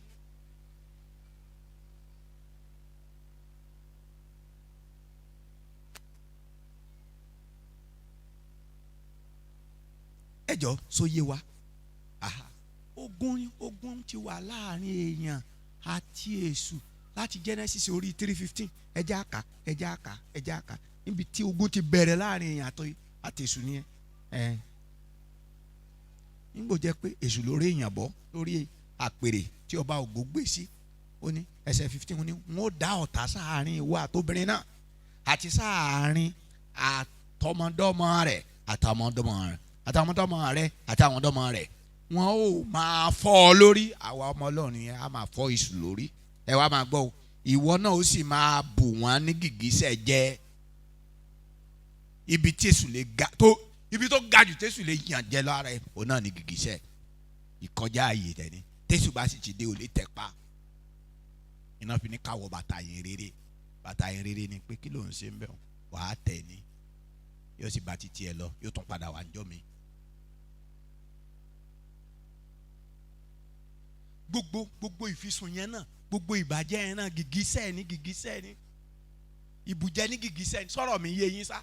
Ẹ jọ sóyè wa. Ogun ti wà láàrin èèyàn àti èṣù láti Genesis orí 3:15. Ẹ jẹ́ àkà, ẹ jẹ́ àkà, ẹ jẹ́ àkà níbi tí ogun ti bẹ̀rẹ̀ láàrin èèyàn àti èṣù nìyẹn. Nígbò jẹ́ pé èṣù lórí èèyàn bọ́ lórí àpèrè tí ọba ògo gbé sí. Ó ní ẹsẹ̀ 15, ó ní wọ́n ó dá ọ̀tá sáàrin ìwọ àtobìnrin náà àti sáàrin àtọmọdọ́mọ rẹ̀ àtọmọdọ́mọ rẹ̀ àtàwọn rẹ̀ àtàwọn ọmọ rẹ̀, wọn ò máa fọ́ ọ lórí. Àwa ọmọ Ọlọ́run yẹn á máa fọ́ èṣù lórí. Ẹ wá máa gbọ́ o, ìwọ náà ó sì máa bù wọ́n ní gìgísẹ̀ jẹ. Ibi tí èṣù lè ga tó, ibi tó ga jù tèṣù lè yàn jẹ lára ẹ, òun náà ní gìgísẹ̀ ìkọjá ààyè tẹ̀ ni. Tèṣù bá sì ti dé, ò lè tẹ̀ pa. Iná fi ní káwọ bàtà yẹn rere. Bàtà yẹn rere ni pé kí ló ń ṣe ń bẹ̀ wàá tẹ̀ ni, yóò sì bá títí ẹ lọ, yóò tún padà wá níjọ́ mi. Gbogbo ìfisùn yẹn náà, gbogbo ìbàjẹ́ yẹn náà, gìgísẹ̀ ní gìgísẹ̀ ní ìbùjẹ́ ní gìgísẹ̀ ní. Sọ̀rọ̀ mi yé yín sá.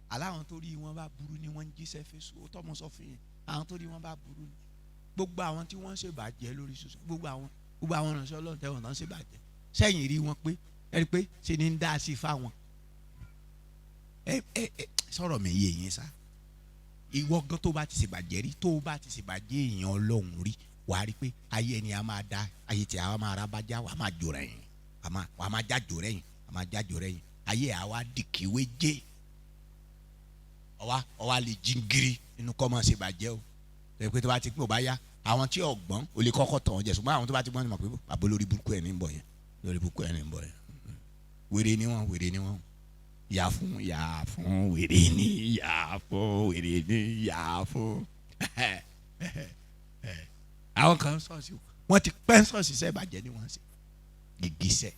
Aláwọn tó rí wọn bá burú ni wọ́n ń jíṣẹ́ fésù. Ó tọ́ mo sọ fún yín, àwọn tó rí wọn bá burú ni gbogbo àwọn tí wọ́n ń ṣèbàjẹ́ lórí ṣoṣo, gbogbo àwọn ìránṣẹ́ Ọlọ́run tẹ́wọ̀n náà ń ṣèbàjẹ́. Sẹ́yìn rí wọn pé ẹ rí pé ṣe ni ń dá sí fáwọn. Ẹ ẹ ẹ sọ̀rọ̀ mi yé yín sá. Ìwọ gan tó bá ti ṣèbàjẹ́ rí, tó bá ti ṣèbàjẹ́ èèyàn Ọlọ́run rí, wàá rí pé ayé ẹni a máa da, ayé tí a máa rábájá, wàá máa jò rẹ̀ yín, wàá máa jájò rẹ̀ yín, wàá máa jájò rẹ̀ yín. Ayé àwa dìkìwé jẹ́, ọwa lè jingiri nínú kọ́ máa ṣèbàjẹ́ o. Tẹ̀ pé tó bá ti pín ò bá yá, Àwọn tí ọgbọ́n ò lè kọ́kọ́ tàn wọ́n jẹ, ṣùgbọ́n àwọn tó bá ti gbọ́n ni mọ̀ pé bàbá olórí burúkú ẹ̀ ní ń bọ̀ yẹn, lórí burúkú ẹ̀ ní ń bọ̀ yẹn. Wèrè ni wọ́n, wèrè ni wọ́n. Yà fún, yà fún, wèrè ni yà fún, wèrè ni yà fún. Àwọn kan ṣọ́ọ̀ṣì, wọ́n ti pẹ́ ṣọ́ọ̀ṣì, sẹ́ ìbàjẹ́ ni wọ́n ṣe gìgísẹ̀.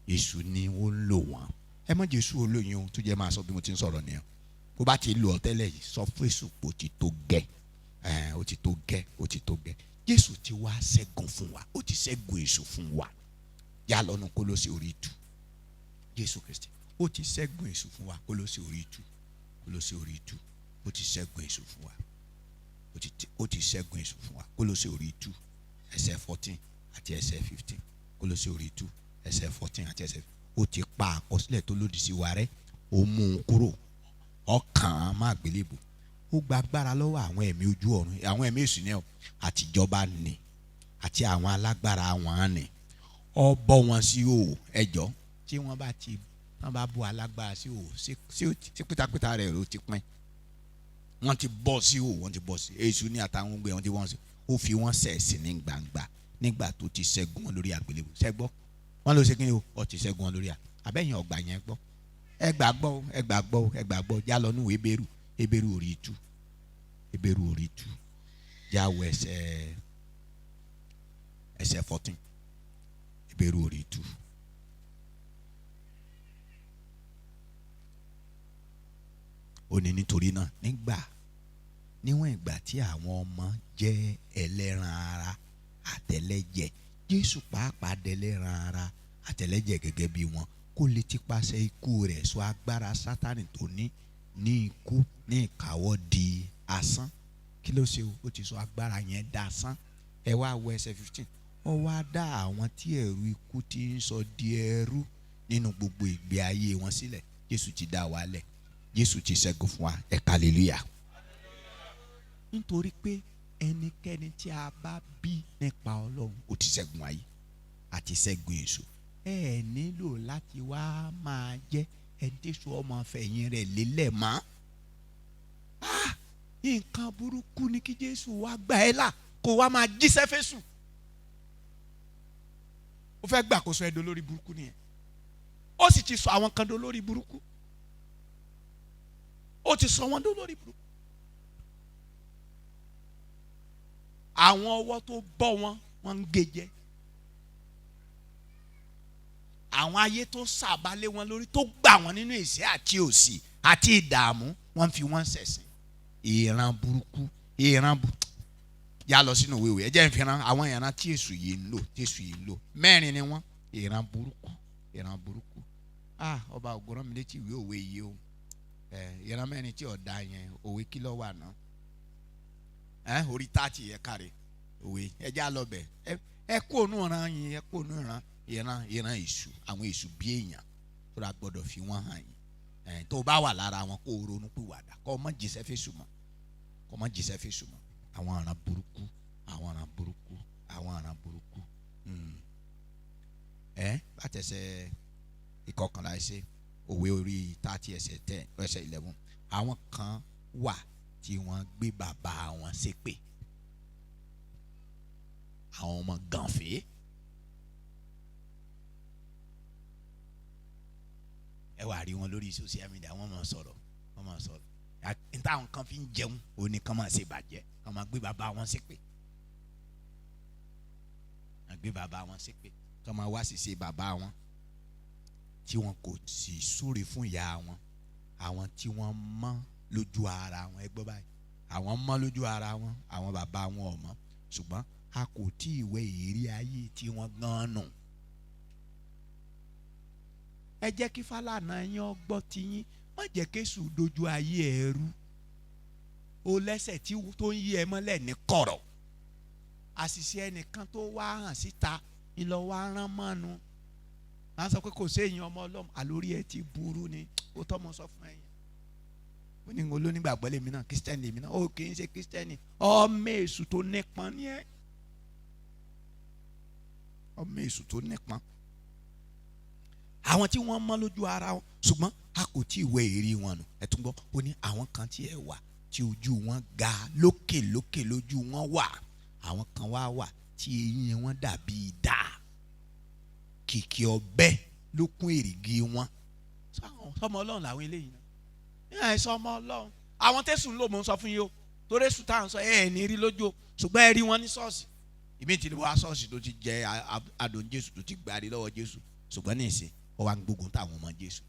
Èṣù ni ó ń lò wọ́n. Ẹ má jésù olóyin o. Tó jẹ́ máa sọ bí mo ti ń sọ̀rọ̀ nìyẹn. Bó bá ti lò ọ́ tẹ́lẹ̀ yìí, sọ fún èṣù pé ó ti tó gẹ́ ẹ̀, ó ti tó gẹ́, ó ti tó gẹ́. Jésù ti wá ṣẹ́gun fún wa, ó ti ṣẹ́gun èṣù fún wa. Yá lọ́nu Kólósè orí 2. Jésù Kristi, ó ti ṣẹ́gun èṣù fún wa. Kólósè orí 2, Kólósè orí 2. Ó ti ṣẹ́gun èṣù fún wa, ó ti ṣẹ́gun èṣù fún wa. Kólósè orí 2, ẹsẹ̀ 14 àti ẹsẹ̀ 15. Kólósè orí 2, ẹsẹ̀ 14 àti ẹsẹ̀. Ó ti pa àkọsílẹ̀ tó lòdì sí wa rẹ́, ó mú un kúrò, ọkàn má gbélébù. Ó gba agbára lọ́wọ́ àwọn ẹ̀mí ojú ọ̀run, àwọn ẹ̀mí èṣù ní ọ, àtijọba ni àti àwọn alágbára wọn ni. Ó bọ́ wọn sí o. Ẹjọ́ tí wọ́n bá ti wọ́n bá bọ́ alágbára sí o, sí pátápátá rẹ̀ ló ti pín. Wọ́n ti bọ́ sí o, wọ́n ti bọ́ sí èṣù ní àtàwọn gbé, wọ́n ti wọ́n sí. Ó fi wọ́n ṣẹ̀sín ní gbangba nígbà tó ti ṣẹ́gun wọn lórí àgbélébù. Ṣẹ́gbọ́ wọ́n ló ṣe kí ni o? Ó ti ṣẹ́gun wọn lórí à abẹ́yìn ọgbà yẹn gbọ́. Ẹ gbàgbọ́, ẹ gbàgbọ́, ẹ gbàgbọ́. Já lọ nù Hébérù, Hébérù orí 2, Hébérù orí 2. Já wọ ẹsẹ̀ 14. Hébérù orí 2. Ó ní nítorí náà, nígbà níwọ̀n ìgbà tí àwọn ọmọ jẹ́ ẹlẹ́ran ara àtẹlẹ́jẹ̀, Jésù pàápàá dẹlẹ́ran ara àtẹlẹ́jẹ̀ gẹ́gẹ́ bí wọn, kó lè tipasẹ̀ ikú rẹ̀ sọ agbára Sátánì tó ní ní ikú ní ìkáwọ́ di asán. Kí ló ṣe o? Ó ti sọ agbára yẹn da asán. Ẹ wá wo ẹsẹ̀ 15. Ó wá dá àwọn tí ẹ̀rù ikú ti ń sọ di ẹrú nínú gbogbo ìgbé ayé wọn sílẹ̀. Jésù ti dá wa lẹ̀, Jésù ti ṣẹ́gun fún wa. Ẹ hallelujah. Nítorí pé ẹnikẹ́ni tí a bá bí nípa Ọlọ́run, ó ti ṣẹ́gun ayé àti ṣẹ́gun èṣù. Ẹ nílò láti wá máa jẹ́ ẹni tí èṣù ọmọ fẹ̀yìn rẹ̀ lélẹ̀ mọ́. Nǹkan burúkú ni kí Jésù wá gbà ẹ́ là, kó wá máa jíṣẹ́ fésù. Ó fẹ́ gbàkóso ẹ̀ dolórí burúkú nìyẹn. Ó sì ti sọ àwọn kan dolórí burúkú, ó ti sọ wọn dolórí burúkú. Àwọn ọwọ́ tó bọ́ wọn, wọ́n ń gé jẹ. Àwọn ayé tó sàbálẹ̀ wọn lórí, tó gbà wọn nínú ìṣẹ́ àti òṣì àti ìdààmú, wọ́n fi wọ́n ṣẹ̀sín. Ìran burúkú, ìran burúkú. Yà lọ sínú ìwé ìwé, ẹ jẹ́ n fi ran àwọn ìran tí èṣù yìí ń lò, tí èṣù yìí ń lò. Mẹ́rin ni wọ́n. Ìran burúkú, ìran burúkú. Ọba ògo rán mi létí ìwé òwe yìí o. Ìran mẹ́rin tí ọ̀dà yẹn, òwe kí ló wà náà? Orí 30 yẹ káre òwe. Ẹ já lọ bẹ̀. Ẹ kó ònú ìran yín, ẹ kó ònú ìran, ìran, ìran èṣù, àwọn èṣù bí èèyàn tó ra gbọ́dọ̀ fi wọ́n hàn yín. Tó bá wà lára wọn, kó o ronú pìwàdà, kó o má jíṣẹ́ fésù mọ́, kó o má jíṣẹ́ fésù mọ́. Àwọn ìran burúkú, àwọn ìran burúkú, àwọn ìran burúkú. Látẹsẹ̀ 11 ẹsẹ̀ òwe orí 30 ẹsẹ̀ 10 ẹsẹ̀ 11. Àwọn kan wà tí wọ́n gbé bàbá wọn ṣépè, àwọn ọmọ gànfẹ́. Ẹ wà rí wọn lórí social media, wọ́n máa sọ̀rọ̀, wọ́n máa sọ̀rọ̀. Níta àwọn kan fi ń jẹun, òní kan máa ṣe bàjẹ́, kan máa gbé bàbá wọn ṣépè, máa gbé bàbá wọn ṣépè, kan máa wá ṣiṣẹ́ bàbá wọn tí wọn kò sì súre fún ìyá wọn. Àwọn tí wọ́n mọ́ lójú ara wọn, ẹ gbọ́ báyìí, àwọn mọ́ lójú ara wọn, àwọn bàbá wọn ò mọ́, ṣùgbọ́n a kò tí ì wẹ ìrírí ayé tí wọ́n gan nù. Ẹ jẹ́ kí Fálànà yín ọgbọ́ ti yín, má jẹ́ kéṣù dojú ayé ẹ rú. O lẹ́sẹ̀ tí tó ń yí ẹ mọ́lẹ̀ ní kọ̀rọ̀. Àṣìṣe ẹnìkan tó wá hàn síta ńlọ wá rán mọ́nu. À ń sọ pé kò séèyàn ọmọ Ọlọ́run, àlórí ẹ ti burú ni. Ó tọ́ mọ sọ fún ẹ̀yin. Ó ní olónígbàgbọ́ lèmi náà, kírísítẹ́nì lèmi náà. Ó kì í ṣe kírísítẹ́nì, ọmọ èṣù tó nípọn ní ẹ. Ọmọ èṣù tó nípọn. Àwọn tí wọ́n mọ́ lójú ara wọn, ṣùgbọ́n a kò tí ì wẹ èrí wọn nù. Ẹ tún gbọ́, ó ní àwọn kan tí ẹ wà tí ojú wọn ga lókè lókè lójú wọn wà. Àwọn kan wá wà tí eyín wọn dàbí idà, kìkì ọ̀bẹ ló kún èrìgì wọn. Sọmọ Ọlọ́run làwọn eléyìí náà ẹ sọmọ Ọlọ́run. Àwọn tẹ̀sùn ló mọ̀ ń sọ fún yín o, torí èṣù tá à ń sọ ẹ ní rí lójú o, ṣùgbọ́n ẹ rí wọn ní ṣọ́ọ̀ṣì. Ìmí ti wá ṣọ́ọ̀ṣì tó ti jẹ adùn Jésù, tó ti gbárí lọ́wọ́ Jésù, ṣùgbọ́n ní ìsìn ó wá ń gbógun táwọn ọmọ Jésù,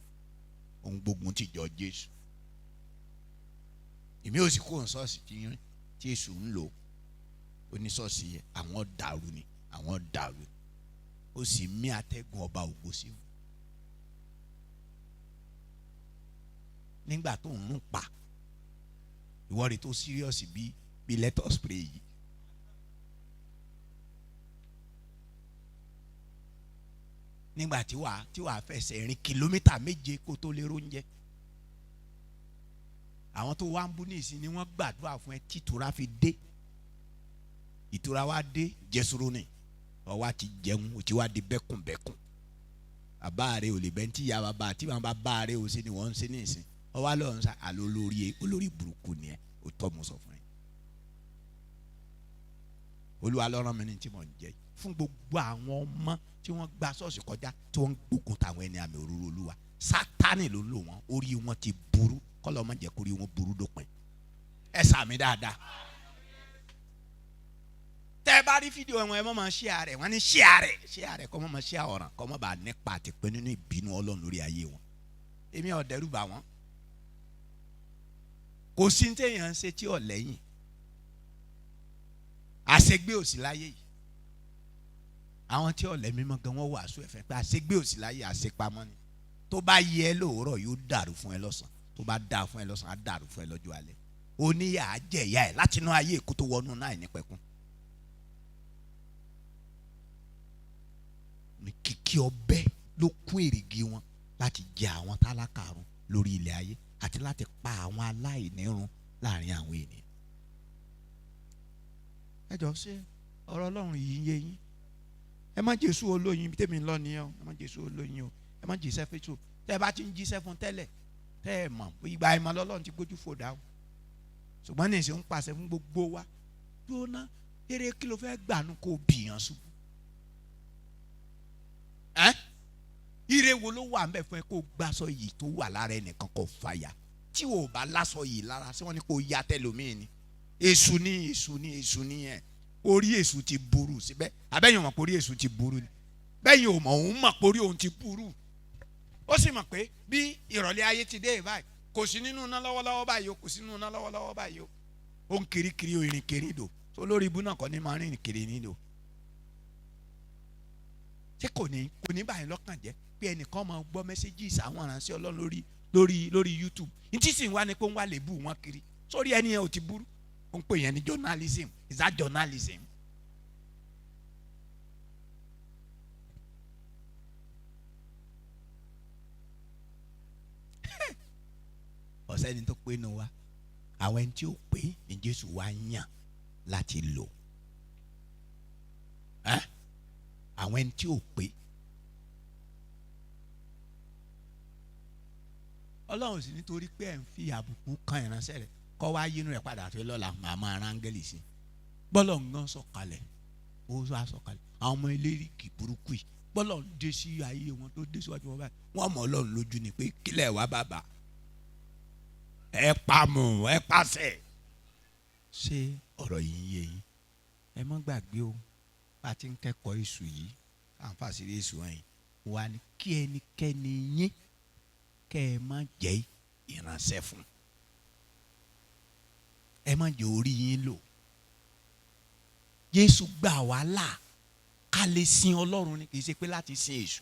ó ń gbógun tìjọ Jésù. Ìmí ò sì kó ṣọ́ọ̀ṣì tí èṣù ń lò. Oníṣọ́ọ̀ṣì àwọn dàrú ni, àwọn dàrú. Ó sì mí atẹ́gùn ọba ògo sí wọn. Nígbà tó ń rún pa ìwọ rẹ̀ tó serious bí let us pray yìí. Nígbà tí wàá fẹsẹ̀ rìn kìlómítà 7 kó tó lè róúnjẹ. Àwọn tó wá ń bú ní ìsìn ni wọ́n gbàdúrà fún ẹ tí ìtura fi dé. Ìtura wa dé jẹsùrú ni ọwọ́ àti jẹun ò ti wá di bẹ́kùnbẹ́kùn. Bàbá rẹ ò lè bẹ́ẹ̀ tí ìyá bàbá àti bàbá bá rẹ ò sí ni wọ́n ń ṣe ní ìsìn. Ọwọ́ àlọ́ ń sá àlọ́ olórí burúkú ni ẹ, ò tọ́ mo sọ fún ẹ. Olúwa ló rán mi ní tí mò ń jẹ fún gbogbo àwọn ọmọ tí wọ́n gba ṣọ́ọ̀ṣì kọjá tí wọ́n ń gbógun táwọn ẹni àmì òróró Olúwa. Sátánì ló ń lò wọ́n, orí wọn ti burú, kọ́lọ́ má jẹ́ kórí wọn burú dópin. Ẹ sàmì dáadáa. Tẹ́ ẹ bá rí fídíò wọn, ẹ má máa share rẹ̀. Wọ́n ní share rẹ̀, share rẹ̀ kọ́ má máa share ọ̀ràn, kọ́ má bàa nípa àti pé nínú ìbínú Ọlọ́run lórí ayé wọn. Èmi ò dẹ́rù bà wọ́n. Kò sí ní téèyàn ń ṣe tí ò lẹ́yìn. Àṣegbé ò sí láyé yìí. Àwọn tí ọ̀lẹ́ mímọ́ gan wọ́n wàásù ẹ̀fẹ̀ pé àṣegbé ò sí láyé, àṣepamọ́ ni. Tó bá yẹ ẹ lóòrọ̀ yóò dàrú fún ẹ lọ́sàn-án, tó bá dà fún ẹ lọ́sàn-án á dàrú fún ẹ lọ́jọ́ alẹ́. Oníyà á jẹ ìyá ẹ látinú ayé èkó tó wọnú náà nípẹ̀kun. Ní kìkì ọbẹ̀ ló kún èrìgì wọn láti jẹ àwọn tálákà run lórí ilẹ̀ ayé àti láti pa àwọn aláìní run láàrin àwọn ènìyàn. Ẹ jọ ṣé ọ̀rọ̀ Ọlọ́run yìí ń yé yín? Ẹ má Jésù olóyin tèmi lọ nìyẹn o, ẹ má Jésù olóyin o, ẹ má jíṣẹ́ fẹ́tò. Tẹ́ ẹ bá ti ń jíṣẹ́ fún tẹ́lẹ̀, tẹ́ ẹ mọ̀ ìgbà ìmọ̀ lọ́lọ́run ti gbójú fò dá o. Ṣùgbọ́n ní ìsìn ń pàṣẹ fún gbogbo wa. Dúró eré kí ló fẹ́ gbànú kó bìyàn ṣubú? Ẹ́ ire wo ló wà ńbẹ̀ fún ẹ kó gbàsọ yìí tó wà lára ẹnìkan kó fàyà? Tí o bá lásọ yìí lára, ṣé wọ́n ní kó ya tẹlòmíì ni? Èṣù ni, èṣù ni, èṣù ni ẹ̀. Orí èṣù ti burú síbẹ̀. Abẹ́yìn ò mọ̀ pé orí èṣù ti burú ni. Bẹ́yìn ò mọ̀, òun mọ̀ pé orí òun ti burú. Ó sì mọ̀ pé bí ìrọ̀lẹ́ ayé ti dé báyìí, kò sí nínú iná lọ́wọ́lọ́wọ́ báyìí o, kò sí nínú iná lọ́wọ́lọ́wọ́ báyìí o. Ó ń kiri kiri o, ìrìn kiri dò. Tó lórí ibú náà kọ́ ni máa rìn kiri nídò. Ṣé kò ní báyìí lọ́kàn jẹ́ pé ẹnìkan máa gbọ́ messages àwọn aránṣẹ́ Ọlọ́run lórí YouTube. Ntí sì ń wá ni pé ń wá lè bú wọn kiri. Sórí ẹni yẹn ò ti burú. Ó ń pè yẹn ní journalism. Is that journalism? Ọ̀sẹ́ni tó pé nu wa, àwọn ẹni tí ó pé ní Jésù wá yàn láti lò. Àwọn ẹni tí ó pé. Ọlọ́run sì nítorí pé ẹ̀ ń fi àbùkù kan ìránṣẹ́ rẹ̀ kọ́ wá yínú rẹ̀ padà tó lọ́la màmá arángẹ́lì sí. Bọ́lọ̀ ń gán sọ̀kalẹ̀, ó wá sọ̀kalẹ̀. Àwọn ọmọ elérìkì burúkú yìí bọ́lọ̀ ń dé sí ayé wọn tó dé síwájú wọn báyìí. Wọ́n mọ̀ Ọlọ́run lójú ni pé kílẹ̀ wá bàbá. Ẹ pamọ́, ẹ pàṣẹ. Ṣé ọ̀rọ̀ yìí ń yé yín? Ẹ má gbàgbé o, bá a ti ń kẹ́kọ̀ọ́ èṣù yìí, à ń fàṣírí èṣù hàn yín. Wà ní kí ẹnikẹ́ni yín kẹ́ ẹ má jẹ́ ìránṣẹ́ fún. Ẹ má jẹ́ orí yín lò. Jésù gbà wá là ká lè sin Ọlọ́run ni, kì í ṣe pé láti sin èṣù.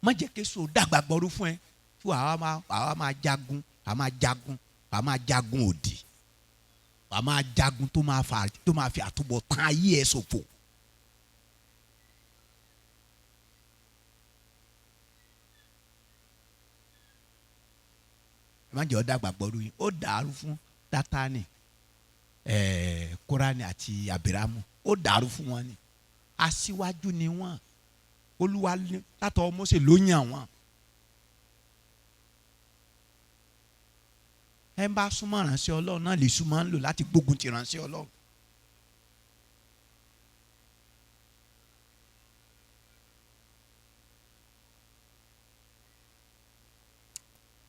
Má jẹ́ kí èṣù dàgbà gbọ́rú fún ẹ tí wàá máa jagun, wàá máa jagun, wàá máa jagun òdì, wàá máa jagun tó máa fi àtúbọ̀tán ayé ẹ ṣòfò. Ẹ má jẹ́ ó dàgbà gbọ́rú yín. Ó dàrú fún Dátánì, Kóránì àti Abiramu. Ó dàrú fún wọn ni. Aṣíwájú ni wọ́n. Olúwa látọwọ́ Mósè ló yàn wọ́n. Ẹ ń bá súnmọ́ ránṣẹ́ Ọlọ́run náà lè súnmọ́ ń lò láti gbógun ti ránṣẹ́ Ọlọ́run.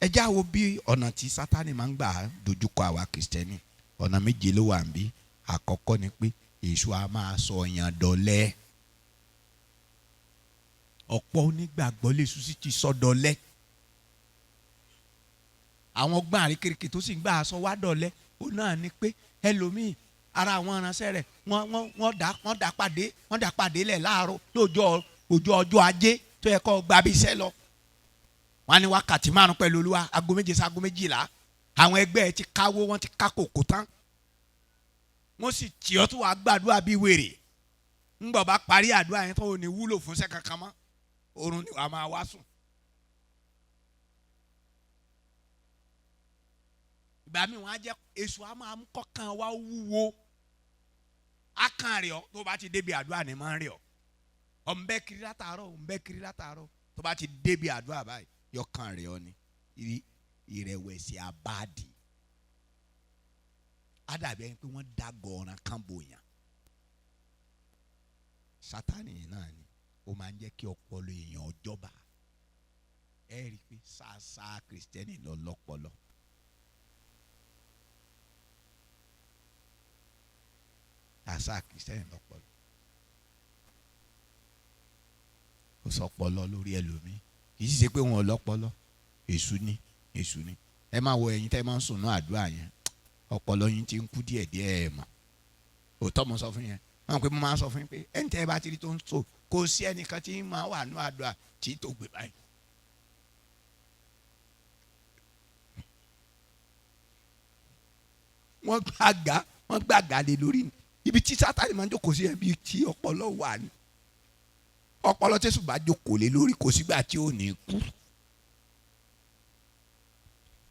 Ẹ já wo bí ọ̀nà tí Sátánì máa ń gbà dojúkọ àwa Kìrìsìtẹ́nì. Ọ̀nà méje ló wà níbí. Àkọ́kọ́ ni pé èṣù a máa sọ èèyàn dọ̀lẹ. Ọ̀pọ̀ onígbàgbọ́ lèṣù sì ti sọ dọ̀lẹ. Àwọn ọgbọ́n àríkèrèkè tó sì ń gbà sọ wá dọ̀lẹ, òun náà ni pé ẹlòmíì ara àwọn aránṣẹ́ rẹ̀ wọ́n dá pàdé lẹ̀ láàárọ̀ lọ́jọ́ ọjọ́ ajé tó yẹ kó gba bí iṣẹ́ lọ. Wọ́n á ní wákàtí 5 pẹ̀lú Olúwa, 7:00 sí 12:00. Àwọn ẹgbẹ́ ẹ ti káwó, wọ́n ti ká kòkó tán. Wọ́n sì tì ọ́ tó wàá gbàdúrà bíi wèrè. Ńgbọ̀ bá parí àdúrà yẹn tó ò ní wúlò fún iṣẹ́ kankan mọ́. Oorun ni wàá máa wá sùn. Ìgbà míì wọ́n á jẹ́ èso á máa mú kọ́kàn wá wúwo. Á kàn rẹ̀ ọ́ tó bá ti débi àdúrà ni máa ń rẹ̀ ọ́. Ọ̀nbẹ́ kiri látàárọ̀, ọ̀nbẹ́ kiri látàárọ̀. Tó bá ti débi àdúrà báyìí, yọkàn rẹ̀ ọ́ ni. Ìrẹ̀wẹ̀sì àbáàdì. Á dàbí ẹni pé wọ́n dá gọ̀ọ̀ràn kan bòyàn. Sátánì náà ni ó máa ń jẹ́ kí ọpọlọ èèyàn jọba. Ẹ rí i pé ṣáṣá Kìrìsìtẹ́nì lọ lọ́pọlọ. Ṣáṣá Kìrìsìtẹ́nì lọ́pọlọ. Ó sọ ọpọlọ lórí ẹlòmíì. Kì í sì ṣe pé wọn ò lọ́pọlọ. Èṣù ni, èṣù ni. Ẹ máa wo ẹ̀yin tẹ́ ẹ máa ń sùn náà àdúrà yẹn. Ọpọlọ yín ti ń kú díẹ̀díẹ̀ ẹ̀ mọ̀. Òótọ́ mo sọ fún yẹn. Wọ́n pé mo máa sọ fún yín pé ẹni tẹ́ ẹ bá ti rí tó ń sọ kò sí ẹnìkan tí máa wà ní àdúrà tí tó gbé báyìí. Wọ́n gbàgà lé lórí ni. Ibi tí Sátánì máa ń jókòó sí ẹbí tí ọpọlọ wà ní. Ọpọlọ tẹ́sù bá jókòó lé lórí kò sígbà tí ò ní kú.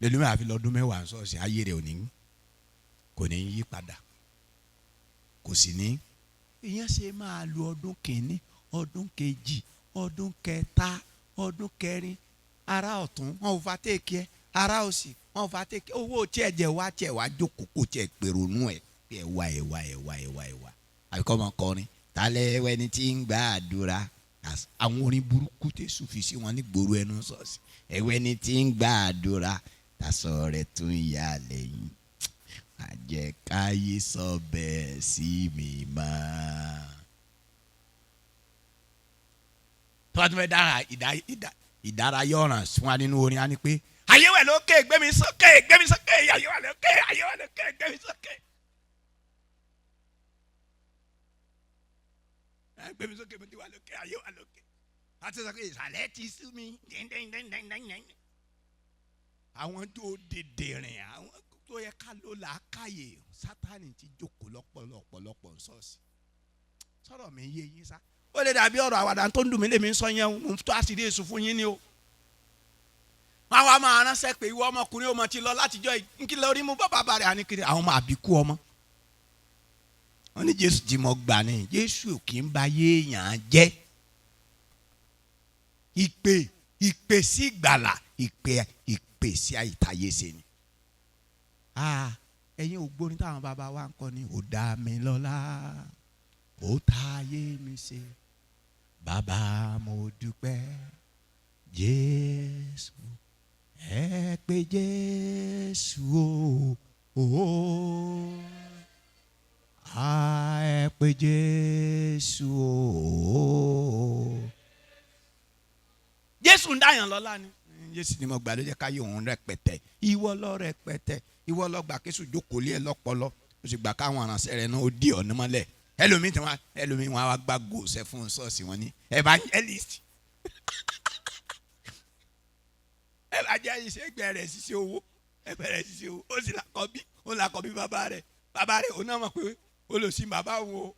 Lẹ́nu mi àfi lọ́dún 10 ṣọ́ọ̀ṣì ayé rẹ̀ kò ní yí padà. Kò sì ní. Ìyẹn ṣe máa lu ọdún 1, ọdún 2, ọdún 3, ọdún 4. Ará ọ̀tún wọn ò fa téèkì ẹ, ará òsì wọn ò fa téèkì. Owó tí ẹ jẹ wá tí ẹ wá jókòó kò tí ẹ pèrònú ẹ pé ẹ wá ẹ wá ẹ wá ẹ wá ẹ wá. Àbíkọ́ máa kọrin talẹ̀ wẹni tí ń gba àdúrà. Àwọn orin burúkú tẹ̀sù fi sí wọn ní gbòòrò ẹnu ṣọ́ọ̀ṣì. Ẹwẹ́ni tí ń gba àdúrà tasọ rẹ̀ tún yà lẹ́yìn. Àjẹkáyé sọ bẹ́ẹ̀ sí mi mọ́. Tó bá tún fẹ́ dára ìdárayá ọ̀ràn fún wa nínú orin á ní pé ayé wà lókè gbé mi sókè gbé mi sókè ayé wà lókè ayé wà lókè gbé mi sókè. Gbé mi sókè mo ti wà lókè ayé wà lókè. Àti sọ pé ìsàlẹ̀ ti sú mi. Àwọn tó dèdè rìn àwọn tó yẹ ká ló làákàyè Sátánì ti jókòó lọ́pọ̀lọpọ̀ ṣọ́ọ̀ṣì. Sọ̀rọ̀ mi yé yín sá. Ó lè dàbí ọ̀rọ̀ àwàdà tó ń dùn mí lèmi ń sọ yẹn o, mo tó àṣírí èṣù fún yín ni o. Wọ́n wá máa ránṣẹ́ pé ìwọ ọmọkùnrin ọmọ ti lọ látijọ́ nkí lórí mú bàbá bàrẹ̀ àníkiri àwọn ọmọ àbíkú ọmọ. Wọ́n ní Jésù tí mo gbà ní Jésù kì í ba yéèyàn jẹ́. Ìpè sí ìgbàlà, ìpè sí àìtàyè ṣe ni. Ẹ̀yin ògbóni táwọn bàbá wa ń kọ́ ni ó dá mi lọ́lá, ó táyé mi ṣe, bàbá mo dúpẹ́, Jésù ẹ pé Jésù o, ẹ pé Jésù o. Jésù ń dáyàn lọ́lá ni. Jésù ni mo gbà ló jẹ́ káyé òun rẹpẹtẹ. Ìwọ lọ rẹpẹtẹ. Ìwọ lọ gbà kéṣù jókòó lé ẹ lọ́pọlọ. Ó sì gbà káwọn aránṣẹ́ rẹ̀ náà ó dì ọ̀nà mọ́lẹ̀. Ẹlòmíì tí wọn ẹlòmíì wọn á wá gbà gòsẹ́ fún ṣọ́ọ̀ṣì wọn ní evangelist. Evangelist ẹgbẹ́ rẹ̀ ṣiṣẹ́ owó ẹgbẹ́ rẹ̀ ṣiṣẹ́ owó. Ó sì làkọ́bí ó làkọ́bí bàbá rẹ̀. Bàbá rẹ̀ òun náà mọ̀ pé ó lọ sí bàbá òun o.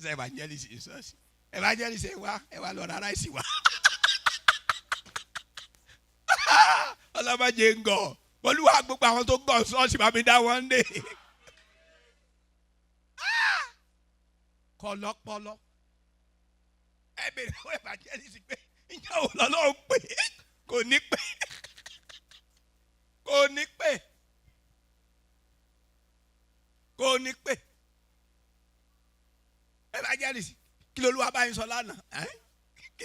Ṣé evangelist ṣọ́ọ̀ṣì? Evangelist ẹ wá lọ rárá ìsì wá. Ọlọ́mọdé ń gọ̀ Olúwa gbogbo àwọn tó gọ̀ ṣọ́ọ̀ṣì bá mi dá wọn dé. Kọlọpọlọ ẹ bèrè àwọn evangelist pé ìjà ò lọ́lọ́run pé kò ní pé Kò ní pè, kò ní pè. Evangelist, kí lolúwa bá yín sọ lánàá? Ẹ́? Kí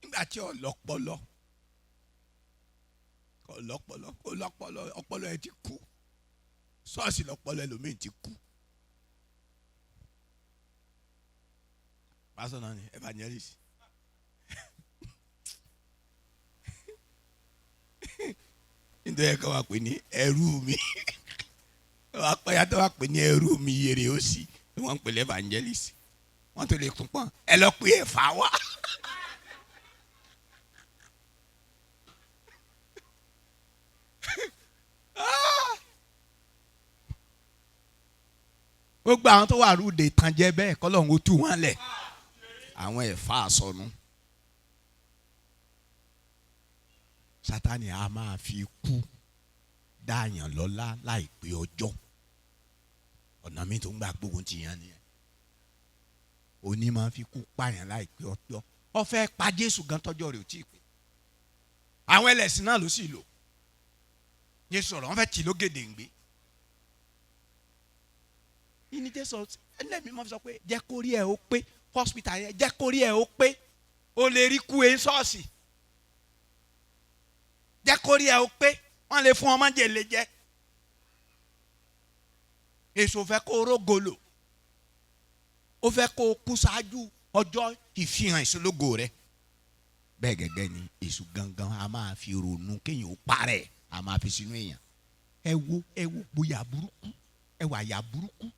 nígbà tí ọlọpọlọ ọlọpọlọ ọlọpọlọ ọpọlọ ẹ ti kú, ṣọ́ọ̀ṣì lọpọlọ ẹlòmíì ti kú. Pásítọ̀ náà ni evangelist. Nítorí ẹ kọ́ wa pè ní ẹrú mi, wọ́n pẹ́ yàtọ̀ wa pè ní ẹrú mi yèrè ó sì wọ́n ń pè ní evangelist. Wọ́n tó lè kún pọ́n ẹ lọ pé ẹ fà wá. Gbogbo àwọn tó wà rúde tán jẹ́ bẹ́ẹ̀ kọ́lọ́hún ó tú wọn lẹ̀, àwọn ẹ̀fà àsọnù. Sátánì a máa fi kú dáàyàn lọ́lá láìpẹ́ ọjọ́. Ọ̀nà mi tó ń gbà gbógun ti yàn nìyẹn. Òní máa fi kú pààyàn láìpẹ́ ọjọ́. Ó fẹ́ pa Jésù gan tọ́jọ́ rẹ̀ ò tí ì pé. Àwọn ẹlẹ́sìn náà ló sì lò. Jésù ọ̀rọ̀ wọn fẹ́ tì lógèdè ń gbé. Ìní Jésù ẹlẹ́mìí máa fi sọ pé jẹ́ kó rí ẹ ó pé. Hospital yẹn jẹ́ kó rí ẹ ó pé. O lè rí kú e ṣọ́ọ̀ṣì. Jẹ́ kó rí ẹ ó pé. Wọ́n lè fún ọmọ jèlé jẹ. Èso fẹ́ kó rógolo. Ó fẹ́ kó kú ṣáájú ọjọ́ ìfihàn ìṣológo rẹ. Bẹ́ẹ̀ gẹ́gẹ́ ni èso gangan a máa fi ronú kéèyàn ó parẹ́, a máa fi sínú èèyàn. Ẹ wo bóyá burúkú, ẹ wà yà burúkú.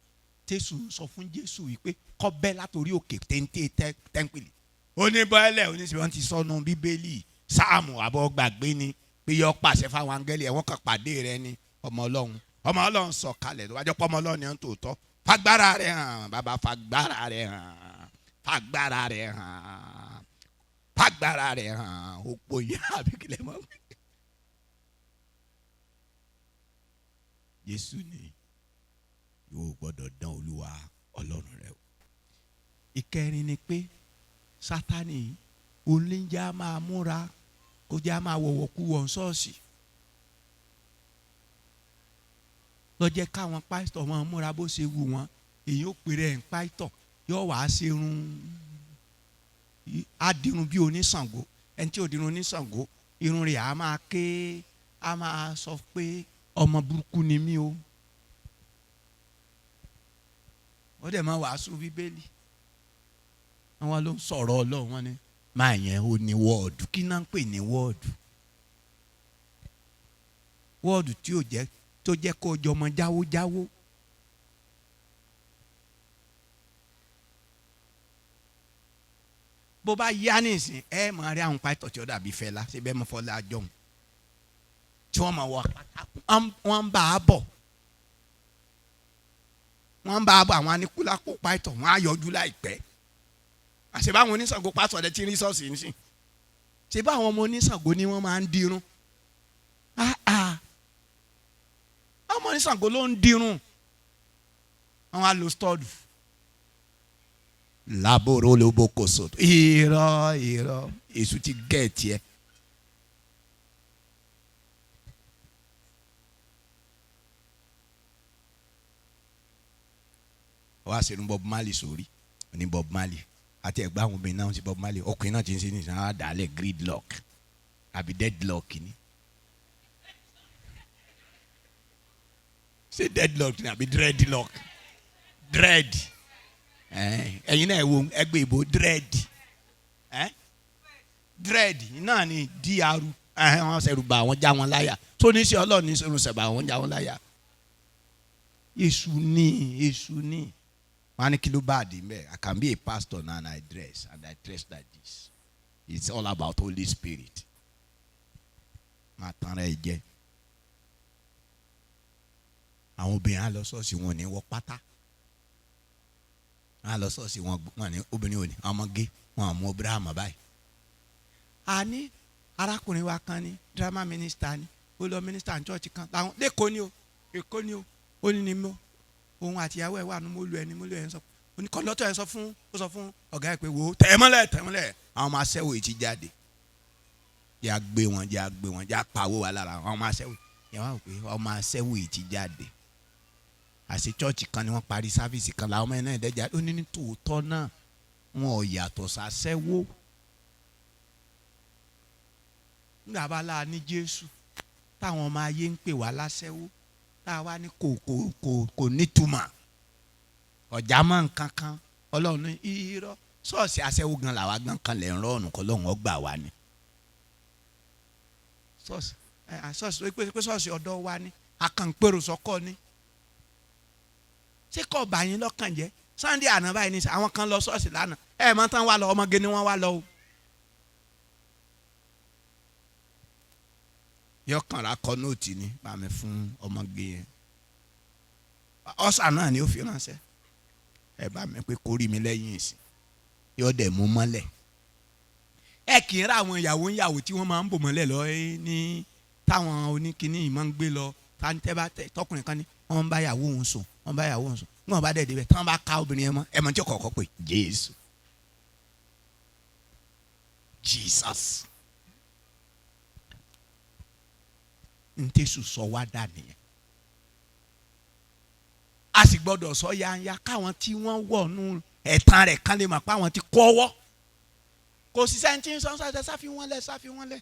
Jésù sọ fún Jésù wípé kó bẹ́ látòrí òkè téńté tẹ́ńpìlì. Ó ní bọ́ẹ̀lẹ̀ oníṣẹ́ wọn ti sọnù Bíbélì Sáàmù àbọ̀ gbàgbé ni pé yọ pàṣẹ fáwọn áńgẹ́lì ẹ̀ wọ́n kàn pàdé rẹ ni ọmọ Ọlọ́run. Ọmọ Ọlọ́run sọ kalẹ̀ tó wájọ́ pọ́ ọmọ Ọlọ́run ni ó ń tòótọ́. Fagbára rẹ hàn bàbá, fagbára rẹ hàn, fagbára rẹ hàn, fagbára rẹ hàn, òpó yẹn àbí kílẹ̀ mọ́. Jésù ni yóò gbọ́dọ̀ dán Olúwa Ọlọ́run rẹ o. Ìkẹrin ni pé Sátánì oníjà máa múra kó já máa wọ̀wọ̀ kú wọ̀ ṣọ́ọ̀ṣì. Lọ́jẹ́ káwọn pásítọ̀ máa múra bó ṣe wù wọ́n. Èyí ó pèrè ẹ̀ ń pásítọ̀ yóò wá ṣerun adirun bí oníṣàngó. Ẹni tí ò dirun oníṣàngó irun rẹ̀ á máa ké, á máa sọ pé ọmọ burúkú ni mí o. Ó dẹ̀ máa wàásù Bíbélì. Àwọn ló ń sọ̀rọ̀ Ọlọ́run wọn ni máa yẹn ó ní wọ́ọ̀dù. Kí náà ń pè ní wọ́ọ̀dù? Wọ́ọ̀dù tí ò jẹ́ tó jẹ́ kó jọmọ jáwójáwó. Bó bá yá nísìn ẹ máa rí àwọn pásítọ̀ tí ó dàbí Fẹlá ṣe bẹ́ẹ̀ mọ Fọlá jọ̀hún tí wọ́n máa wọ pátákó, wọ́n ń bá a bọ̀, wọ́n ń bá a bọ̀. Àwọn aníkúlákó pásítọ̀ wọ́n á yọjú láìpẹ́. Àṣebáwọn oníṣàngó pásítọ̀ rẹ ti rí ṣọ́ọ̀ṣì nísìn, ṣebáwọn ọmọ oníṣàngó ni wọ́n máa ń dirun. Ọmọ oníṣàngó ló ń dirun, àwọn á lo stọ́ọ̀dù laboro lobokoso. Irọ́ irọ́, èṣù ti gẹ̀ẹ́tì ẹ. Wọ́n á ṣerun Bob Marley sórí ní Bob Marley àti ẹ̀gbọ́n àwọn obìnrin náà ti Bob Marley, ọkùnrin náà ti ń ṣe ní ìsìn àwọn àdàlẹ̀ gridlock àbí deadlock ni. Ṣé deadlock ni àbí dreadlock? Dread. Ẹ̀yin náà wo ẹgbẹ́ ìbò dread. Dread náà ni dr. Wọ́n ṣẹ̀rù bà wọ́n já wọn láyà. Tó ní ṣe Ọlọ́run ní ṣẹ̀rù ṣẹ̀bà wọ́n já wọn láyà. Èṣù ni, èṣù ni. Wọ́n á ní kí ló bá àdé mbẹ́? I can be a pastor now and I dress like this. It's all about Holy Spirit. Máa tán rẹ̀ jẹ. Àwọn obìnrin á lọ ṣọ́ọ̀ṣì wọn ò ní wọ pátá. Á lọ ṣọ́ọ̀ṣì wọn ní obìnrin ò ní ọmọge wọn àmú obìnrin àmọ́ báyìí. A ní arákùnrin wa kan ní drama minister ni, ó lọ minister ní church kan làwọn lẹ́kọ̀ọ́ ni o, Èkó ni o, ó ní ni mo òun àtìyàwó ẹ̀ wà ní mo lu ẹni mo lu ẹ̀ ń sọ ó Ó ní kọ́ńdọ́tọ̀ yẹn sọ fún, ó sọ fún ọ̀gá ẹ̀ pé wo tẹ̀mọ́lẹ̀ tẹ̀mọ́lẹ̀, àwọn ọmọ aṣẹ́wó yìí ti jáde, yà gbé wọn, yà gbé wọn, yà pawó wa lára àwọn ọmọ aṣẹ́wó yẹn. Wá wò pé ọmọ aṣẹ́wó yìí ti jáde, àṣẹ chọ́ọ̀chì kan ni wọ́n parí sáfíìsì kan làwọn ọmọ yẹn náà dẹ́jà. Ó ní ní tòótọ́ náà wọn ò yàtọ̀ sàṣẹ́wó. Nígbà bá la ní Jésù táwọn ọmọ ayé ń pè wá láṣẹ́wó, tá a wá ní kò kò kò kò nítumọ̀ ọ̀já mọ́ nǹkan kan. Ọlọ́run ní irọ́, ṣọ́ọ̀ṣì aṣẹ́wó gan làwa gan kan lẹ̀ ń rọ́ọ̀nù kọ́ lọ́run ọgbà wa ni. Ṣọ́ọ̀ṣì ṣọ́ọ̀ṣì pé ṣọ́ọ̀ṣì ọ̀dọ́ wa ni akànpẹ̀rù sọ́kọ́ ni. Ṣé kò bá yín lọ́kàn jẹ́? Sunday àná báyìí ní àwọn kan lọ ṣọ́ọ̀ṣì lánàá, ẹ̀ mọ́ tán wá lọ, ọmọge ni wọ́n wá lọ o. Yọkànlá kọ nóòtì ni bá mi fún ọmọge yẹn, ọ̀sà náà ni ó fi ránṣẹ́, ẹ bá mi pé kórìí mi lẹ́yìn ìsìn, yóò dẹ̀ mú mọ́lẹ̀. Ẹ kì í ra àwọn ìyàwó ìyàwó tí wọ́n máa ń bò mọ́lẹ̀ lọ ní táwọn oníkíní yìí máa ń gbé lọ. Tẹ́ bá tọkùnrin kan ní wọ́n bá ìyàwó òun sùn, wọ́n bá ìyàwó òun sùn, wọ́n bá dẹ̀ débẹ̀ tí wọ́n bá ká obìnrin yẹn mọ́, ẹ mọ̀ tí kọ̀ọ̀kọ́ pé Jésù, Jesus. Ntẹ́sù sọ wá dà nìyẹn. A sì gbọ́dọ̀ sọ yanya káwọn tí wọ́n wọ̀ nù ẹ̀tàn rẹ̀ kán lè mọ̀ pé àwọn ti kọ́wọ́. Kò sí sẹ́ni tí ń sọ sọ́sẹ́ sáfi wọ́n lẹ̀, sáfi wọ́n lẹ̀,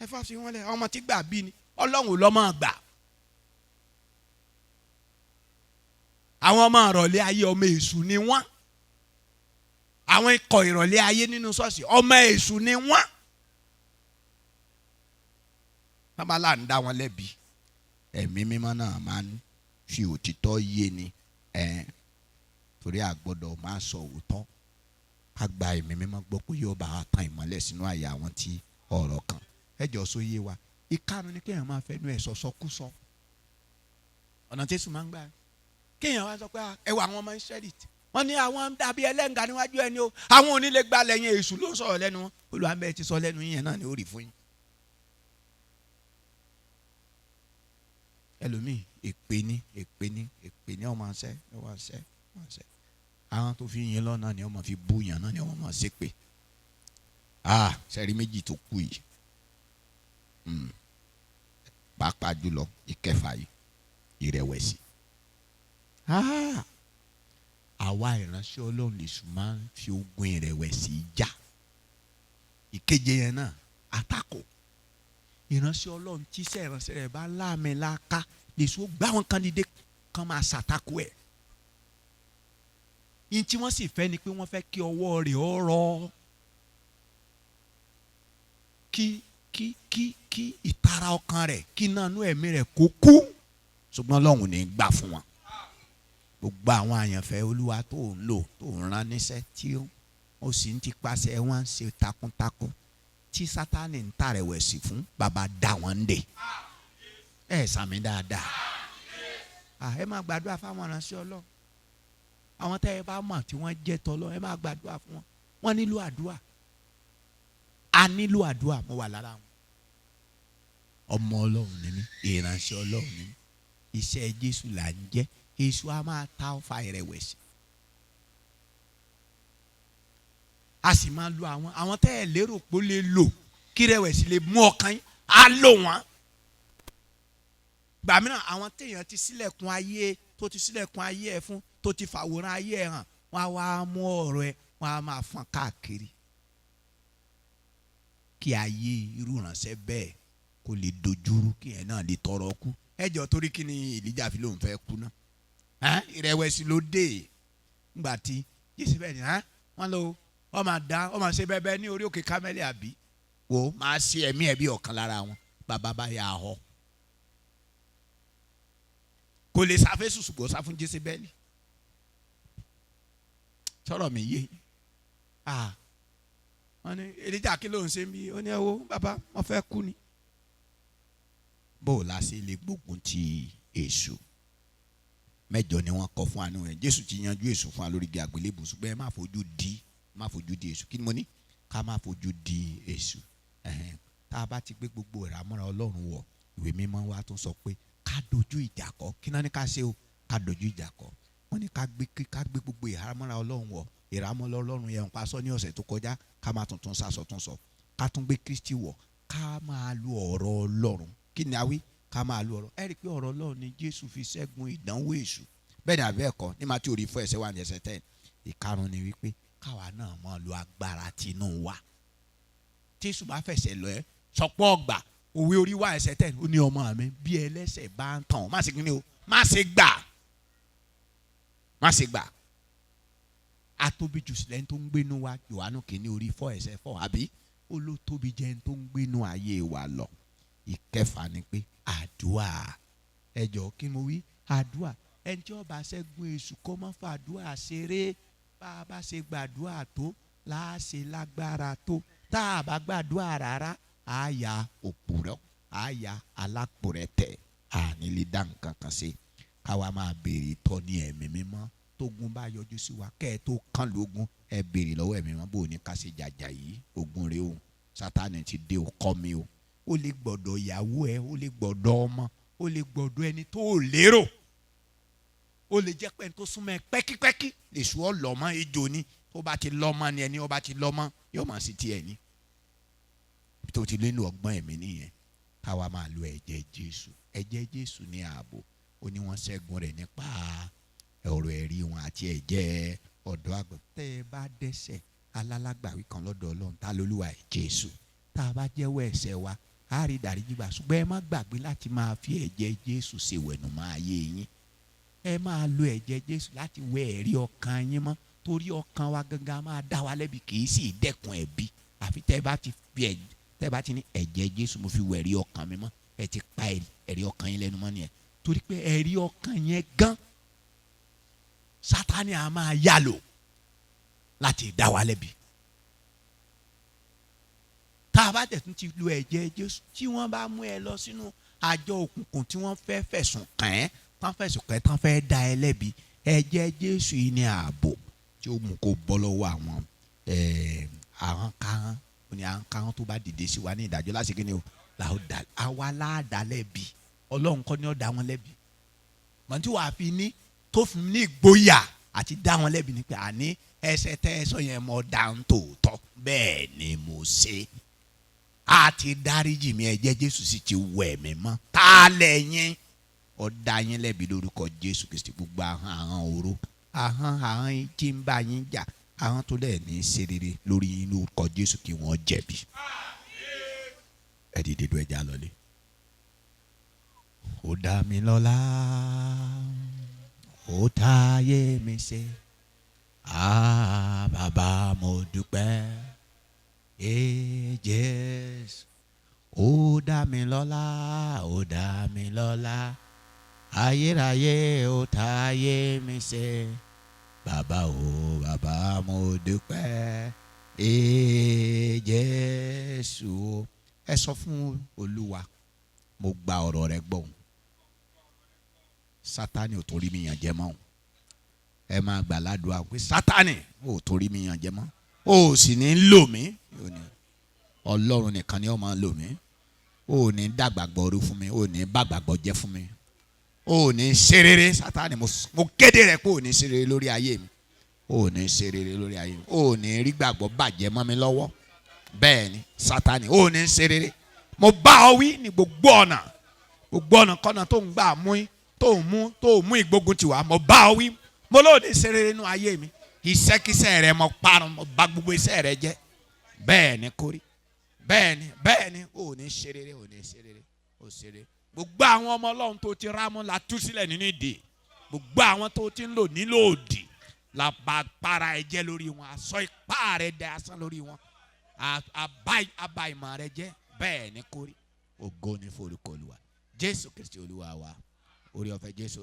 ẹ fà fi wọ́n lẹ̀. Ọmọ tí gbà bí ni Ọlọ́run ò lọ́mọ gbà. Àwọn ọmọ ìrọ̀lẹ́ ayé ọmọ èṣù ni wọ́n. Àwọn ikọ̀ ìrọ̀lẹ́ ayé nínú ṣọ́ọ̀ṣì ọmọ èṣù ni wọ́n. Tábàlà ń dá wọn lẹ́bi, ẹ̀mí mímọ́ náà máa ń fi òtítọ́ yé ni, torí a gbọ́dọ̀ máa sọ òótọ́. Ká gba ẹ̀mí mímọ́ gbọ́ pé yóò bá wa tan ìmọ́lẹ̀ sínú àyà àwọn tí ọ̀rọ̀ kan. Ẹ jọ sọ yé wa. Ìkarùn ni kéèyàn máa fẹnu ẹ̀ sọ̀sọ́kúsọ. Ọ̀nà tí Jésù máa ń gbà kéèyàn wá sọ pé ẹ wọ àwọn ọmọ Ísírẹ́lì, wọ́n ní àwọn dàbí ẹlẹ́ǹgà níwájú ẹni o, àwọn ò ní lè gba lẹ́yìn èṣù ló ń sọ̀rọ̀ lẹ́nu wọn. Olúwa ń bẹ́ẹ̀ ti sọ lẹ́nu yẹn náà ni ó rí fún yín. Ẹlòmíì èpè ní èpè ní èpè ní ọmọ ṣẹ ọmọ ṣẹ ọmọ ṣẹ, àwọn tó fi yin lọ́nà ni ọmọ fi bú yàn náà ni ọmọ máa ṣe pé sẹ́rí méjì tó kù yìí, pàápàá jùlọ ìkẹfà yìí, ìrẹ̀wẹ̀sì. Àwa ìránṣẹ́ Ọlọ́run lè sùn máa ń fi ogun ìrẹ̀wẹ̀sì jà. Ìkeje yẹn náà àtakò. Ìránṣẹ́ Ọlọ́run tíṣẹ́ ìránṣẹ́ rẹ̀ bá láàmì láká lè sùn gbá wọn kan dìde kan máa ṣàtakò ẹ̀. Yín tí wọ́n sì fẹ́ ni pé wọ́n fẹ́ kí ọwọ́ rẹ̀ ó rọ, kí kí kí kí ìtara ọkàn rẹ̀, kí nánú ẹ̀mí rẹ̀ kó kú, ṣùgbọ́n Ọlọ́run ní gbà fún wọn. Gbogbo àwọn àyànfẹ́ Olúwa tó ń lò tó ń rán níṣẹ́ tí ó sì ń ti paṣẹ wọn ṣe takuntakun tí Sátánì ń tàrẹ̀wẹ̀sì fún, bàbá dá wọn ń dè. Ẹ sàmì dáadáa. Ẹ máa gbàdúrà fáwọn ìránṣẹ́ Ọlọ́run. Àwọn tẹ́ ẹ bá mọ̀ tí wọ́n jẹ́ tọ́lọ́, ẹ máa gbàdúrà fún wọn. Wọ́n nílò àdúrà. A nílò àdúrà, mo wà lára wọn. Ọmọ Ọlọ́run ni mí, ìránṣẹ́ Ọlọ́run ni mí. Iṣẹ́ Jésù là ń jẹ́. Èṣù á máa ta ọfà ìrẹ̀wẹ̀sì. A sì máa lo àwọn tẹ́ ẹ lérò pé ó lè lò kí ìrẹ̀wẹ̀sì lè mú ọkàn yín, á lò wọ́n. Gbà mìíràn àwọn téèyàn ti sílẹ̀kùn ayé tó ti sílẹ̀kùn ayé ẹ fún, tó ti fàwòrán ayé ẹ hàn, wọ́n á wá mú ọ̀rọ̀ ẹ, wọ́n á máa fọ́n káàkiri. Kí ayé irú ìránṣẹ́ bẹ́ẹ̀ kó lè dojúrú, kí ẹ náà lè tọrọ kú. Ẹ jọ torí kí ni Èlíjà fi lóun fẹ́ kú náà? Ìrẹ̀wẹ̀sì ló dé. Ńgbà tí Jésù bẹ́ẹ̀ ni wọ́n lọ wọ́n máa dá wọ́n máa ṣe bẹ́ẹ̀ bẹ́ẹ̀ ní orí òkè Kámẹ́lì àbí wo máa ṣe ẹ̀mí ẹ̀ bí ọ̀kan lára wọn. Bàbá bá yà á họ. Kò lè sáfẹ́ ṣùgbọ́n sá fún Jésébẹ́lì. Sọ̀rọ̀ mi yé. Wọ́n ní Èlíjà kí ló ń ṣe mí? Ó ní ẹ wo bàbá wọ́n fẹ́ kú ni. Bó o la ṣe lè gbógun ti èṣù? Mẹ́jọ ni wọ́n kọ fún àánú rẹ̀. Jésù ti yanjú èṣù fún wa lórí igi àgbélébùú, ṣùgbọ́n ẹ má fojú di, má fojú di èṣù. Kí ni mo ní? Ká má fojú di èṣù. Tá a bá ti gbé gbogbo ìrámọ́ra Ọlọ́run wọ̀, ìwé mímọ́ wa tún sọ pé ká dojú ìjà kọ. Kí náà ní ká ṣe o? Ká dojú ìjà kọ. Wọ́n ní ká gbé gbogbo ìhámọ́ra Ọlọ́run wọ̀. Ìhámọ́ra Ọlọ́run yẹn ń pa sọ ní ọ̀sẹ̀ tó kọjá, ká máa tuntun sàsọ tún sọ, ká tún gbé Kristi wọ̀, ká máa lu ọ̀rọ̀ Ọlọ́run. Kí ni a wí? Ká máa lu ọ̀rọ̀. Ẹ rí i pé ọ̀rọ̀ Ọlọ́run ni Jésù fi ṣẹ́gun ìdánwò èṣù. Bẹ́ẹ̀ ni àbí ẹ̀kọ́ ní Matthew orí 4:1-10. Ìkarùn ni wípé káwa náà máa lo agbára tinú wa. Jésù bá fẹsẹ̀ lọ ẹ sọpọ́ ọgbà òwe orí 1:10 ó ní ọmọ mi bí ẹlẹ́ṣẹ̀ bá ń tàn má ṣe kí ni o, má ṣe gbà, má ṣe gbà. Atóbi jù sílẹ̀ tó ń gbénu wa, Jòhánù kìíní orí 4:4, àbí ó ló tóbi jẹ́ tó ń gbénu ayé wa lọ. Ìkẹfà ni pé àdúà. Ẹ jọ̀ọ́ kí mo wí? Àdúà. Ẹni tí ó bá ṣẹ́gun èṣù kó má fàdúà ṣeré. Bá a bá ṣe gbàdúà tó láṣẹ lágbára tó, tá a bá gbàdúà rárá, á ya òpùrọ́, á ya alápòrẹ̀tẹ̀, àní lè dá nǹkan kan ṣe. Káwa máa béèrè ìtọ́ni ẹ̀mí mímọ́. Tógun bá yọjú sí wa, kẹ́ ẹ tó kán lógun, ẹ béèrè lọ́wọ́ ẹ̀mí mímọ́, bó o ní ká ṣe jàjà yìí, ogun rèé o, Sátánì ti dé o, kọ́ mi o. Ó lè gbọ́dọ̀ ìyàwó ẹ, ó lè gbọ́dọ̀ ọmọ, ó lè gbọ́dọ̀ ẹni tó o lérò, ó lè jẹ́ pé ẹni tó súnmọ́ ẹ pẹ́kípẹ́kí lèṣù ọlọ́mọ ejò ni. Tó bá ti lọ́mọ ni ẹni ó bá ti lọ́mọ yóò máa sí tiẹ̀ ní. Tó ti lé ní ọgbọ́n ẹ̀mí nìyẹn. Káwa máa lo ẹ̀jẹ̀ Jésù. Ẹ̀jẹ̀ Jésù ní ààbò. Ó ní wọ́n ṣẹ́gun rẹ̀ nípa ọ̀rọ̀ ẹ̀rí wọn àti ẹ̀jẹ̀ ọ̀dọ́ àgùntàn. Tẹ́ ẹ bá dẹ́ṣẹ̀, alálàgbàwí kan lọ́dọ̀ Ọlọ́run, ta lolúwa ẹ̀? Jésù. Tá a bá jẹ́wọ́ ẹ̀ṣẹ̀ wa, á rí ìdáríjì gbà. Ṣùgbọ́n ẹ má gbàgbé láti máa fi ẹ̀jẹ̀ Jésù ṣe wẹ̀nùmọ́ ayé yín. Ẹ máa lo ẹ̀jẹ̀ Jésù láti wẹ ẹ̀rí ọkàn yín mọ́, torí ọkàn wa gangan máa dá wa lẹ́bi, kì í sì dẹ́kun ẹ̀bi. Àfi tẹ́ bá ti fi ẹ̀jẹ̀, tẹ́ bá ti ní ẹ̀jẹ̀ Jésù mo fi wẹ ẹ̀rí ọkàn mi mọ́, ẹ ti pa ẹ̀rí ọkàn yín lẹ́nu mọ́ nìyẹn. Torí pé ẹ̀rí ọkàn yẹn gan, Sátánì á máa yá lò láti dá wa lẹ́bi. Tá a bá dẹ̀ tún ti lo ẹ̀jẹ̀ Jésù, tí wọ́n bá mú ẹ lọ sínú àjọ òkùnkùn tí wọ́n fẹ́ fẹ̀sùn kàn ẹ́, tán fẹ̀sùn kàn ẹ́, tán fẹ́ dá ẹ lẹ́bi, ẹ̀jẹ̀ Jésù yìí ní ààbò tí ó mú kó bọ́ lọ́wọ́ àwọn àwọn kan ní àwọn kan tó bá dìde sí wa ní ìdájọ́ láti kí ni o làwọn dà àwa láàdá lẹ́bi. Ọlọ́run kọ́ ni ó dá wọn lẹ́bi. Mọ̀ tí wàá fi ní tó fi ní ìgboyà àti dá wọn lẹ́bi ni pé àní ẹsẹ̀ tẹ́ ẹ sọ yẹn mọ̀ dá ń tòótọ́, bẹ́ẹ̀ ni mo ṣe, a ti dáríjì mi, ẹ̀jẹ̀ Jésù sì ti wẹ̀ mí mọ́. Tá a lẹ́yìn ó dá yín lẹ́bi lórúkọ Jésù Kristi. Gbogbo ahọ́n ahọ́n oró, ahọ́n ahọ́n tí ń bá yín jà, ahọ́n tó lẹ̀ ní ṣe rere lórí yín lórúkọ Jésù kí wọ́n jẹ̀bi. Ẹ dìde dúró, ẹja lọlé. Ó dá mi lọ́lá, ó táyé mi ṣe, ah bàbá mo dúpẹ́, ee Jésù. Ó dá mi lọ́lá, ó dá mi lọ́lá, ayérayé ó táyé mi ṣe, bàbá o bàbá mo dúpẹ́, ee Jésù. Ẹ sọ fún Olúwa, mo gba ọ̀rọ̀ rẹ gbọ́. Sátánì ò torí mi yàn jẹ mọ́. Ẹ máa gbà ládùúgbò pé Sátánì ò torí mi yàn jẹ mọ́, ó sì ní lò mí. Ọlọ́run nìkan ni ó máa lò mí. Ó ní dàgbàgbọ́ rú fún mi, ó ní bàgbàgbọ́ jẹ́ fún mi, ó ní ṣe rere. Sátánì, mo kéde rẹ pé ó ní ṣe rere lórí ayé mi, ó ní ṣe rere lórí ayé mi, ó ní rí gbàgbọ́ bàjẹ́ mọ́ mi lọ́wọ́. Bẹ́ẹ̀ ni Sátánì, ó ní ṣe rere. Mo bá ọ wí ní gbogbo ọ̀nà, gbogbo ọ̀nà kọ́nà tó ń gbà mú, tó ń mú, tó ń mú ìgbógun tiwa, mo bá ọ wí, mo lóò ní ṣe rere nínú ayé mi. Iṣẹ́kíṣẹ́ rẹ mo parun, mo bà gbogbo iṣẹ́ rẹ jẹ́. Bẹ́ẹ̀ ni kórí, bẹ́ẹ̀ ni, bẹ́ẹ̀ ni. Ó ní ṣe rere, ó ní ṣe rere, ó ṣe rere. Gbogbo àwọn ọmọ Ọlọ́run tó ti rámú la tú sílẹ̀ nínú ìdè. Gbogbo àwọn tó ti ń lò nílò òdì la bá para ẹ jẹ́ lórí wọn. Aṣọ ipá rẹ dẹ asán lórí wọn. Àbá ìmọ̀ rẹ jẹ́. Bẹ́ẹ̀ ni kórí. Ògo ni forúkọ Olúwa Jésù Kristi Olúwa wa. Orí ọ̀fẹ́ Jésù.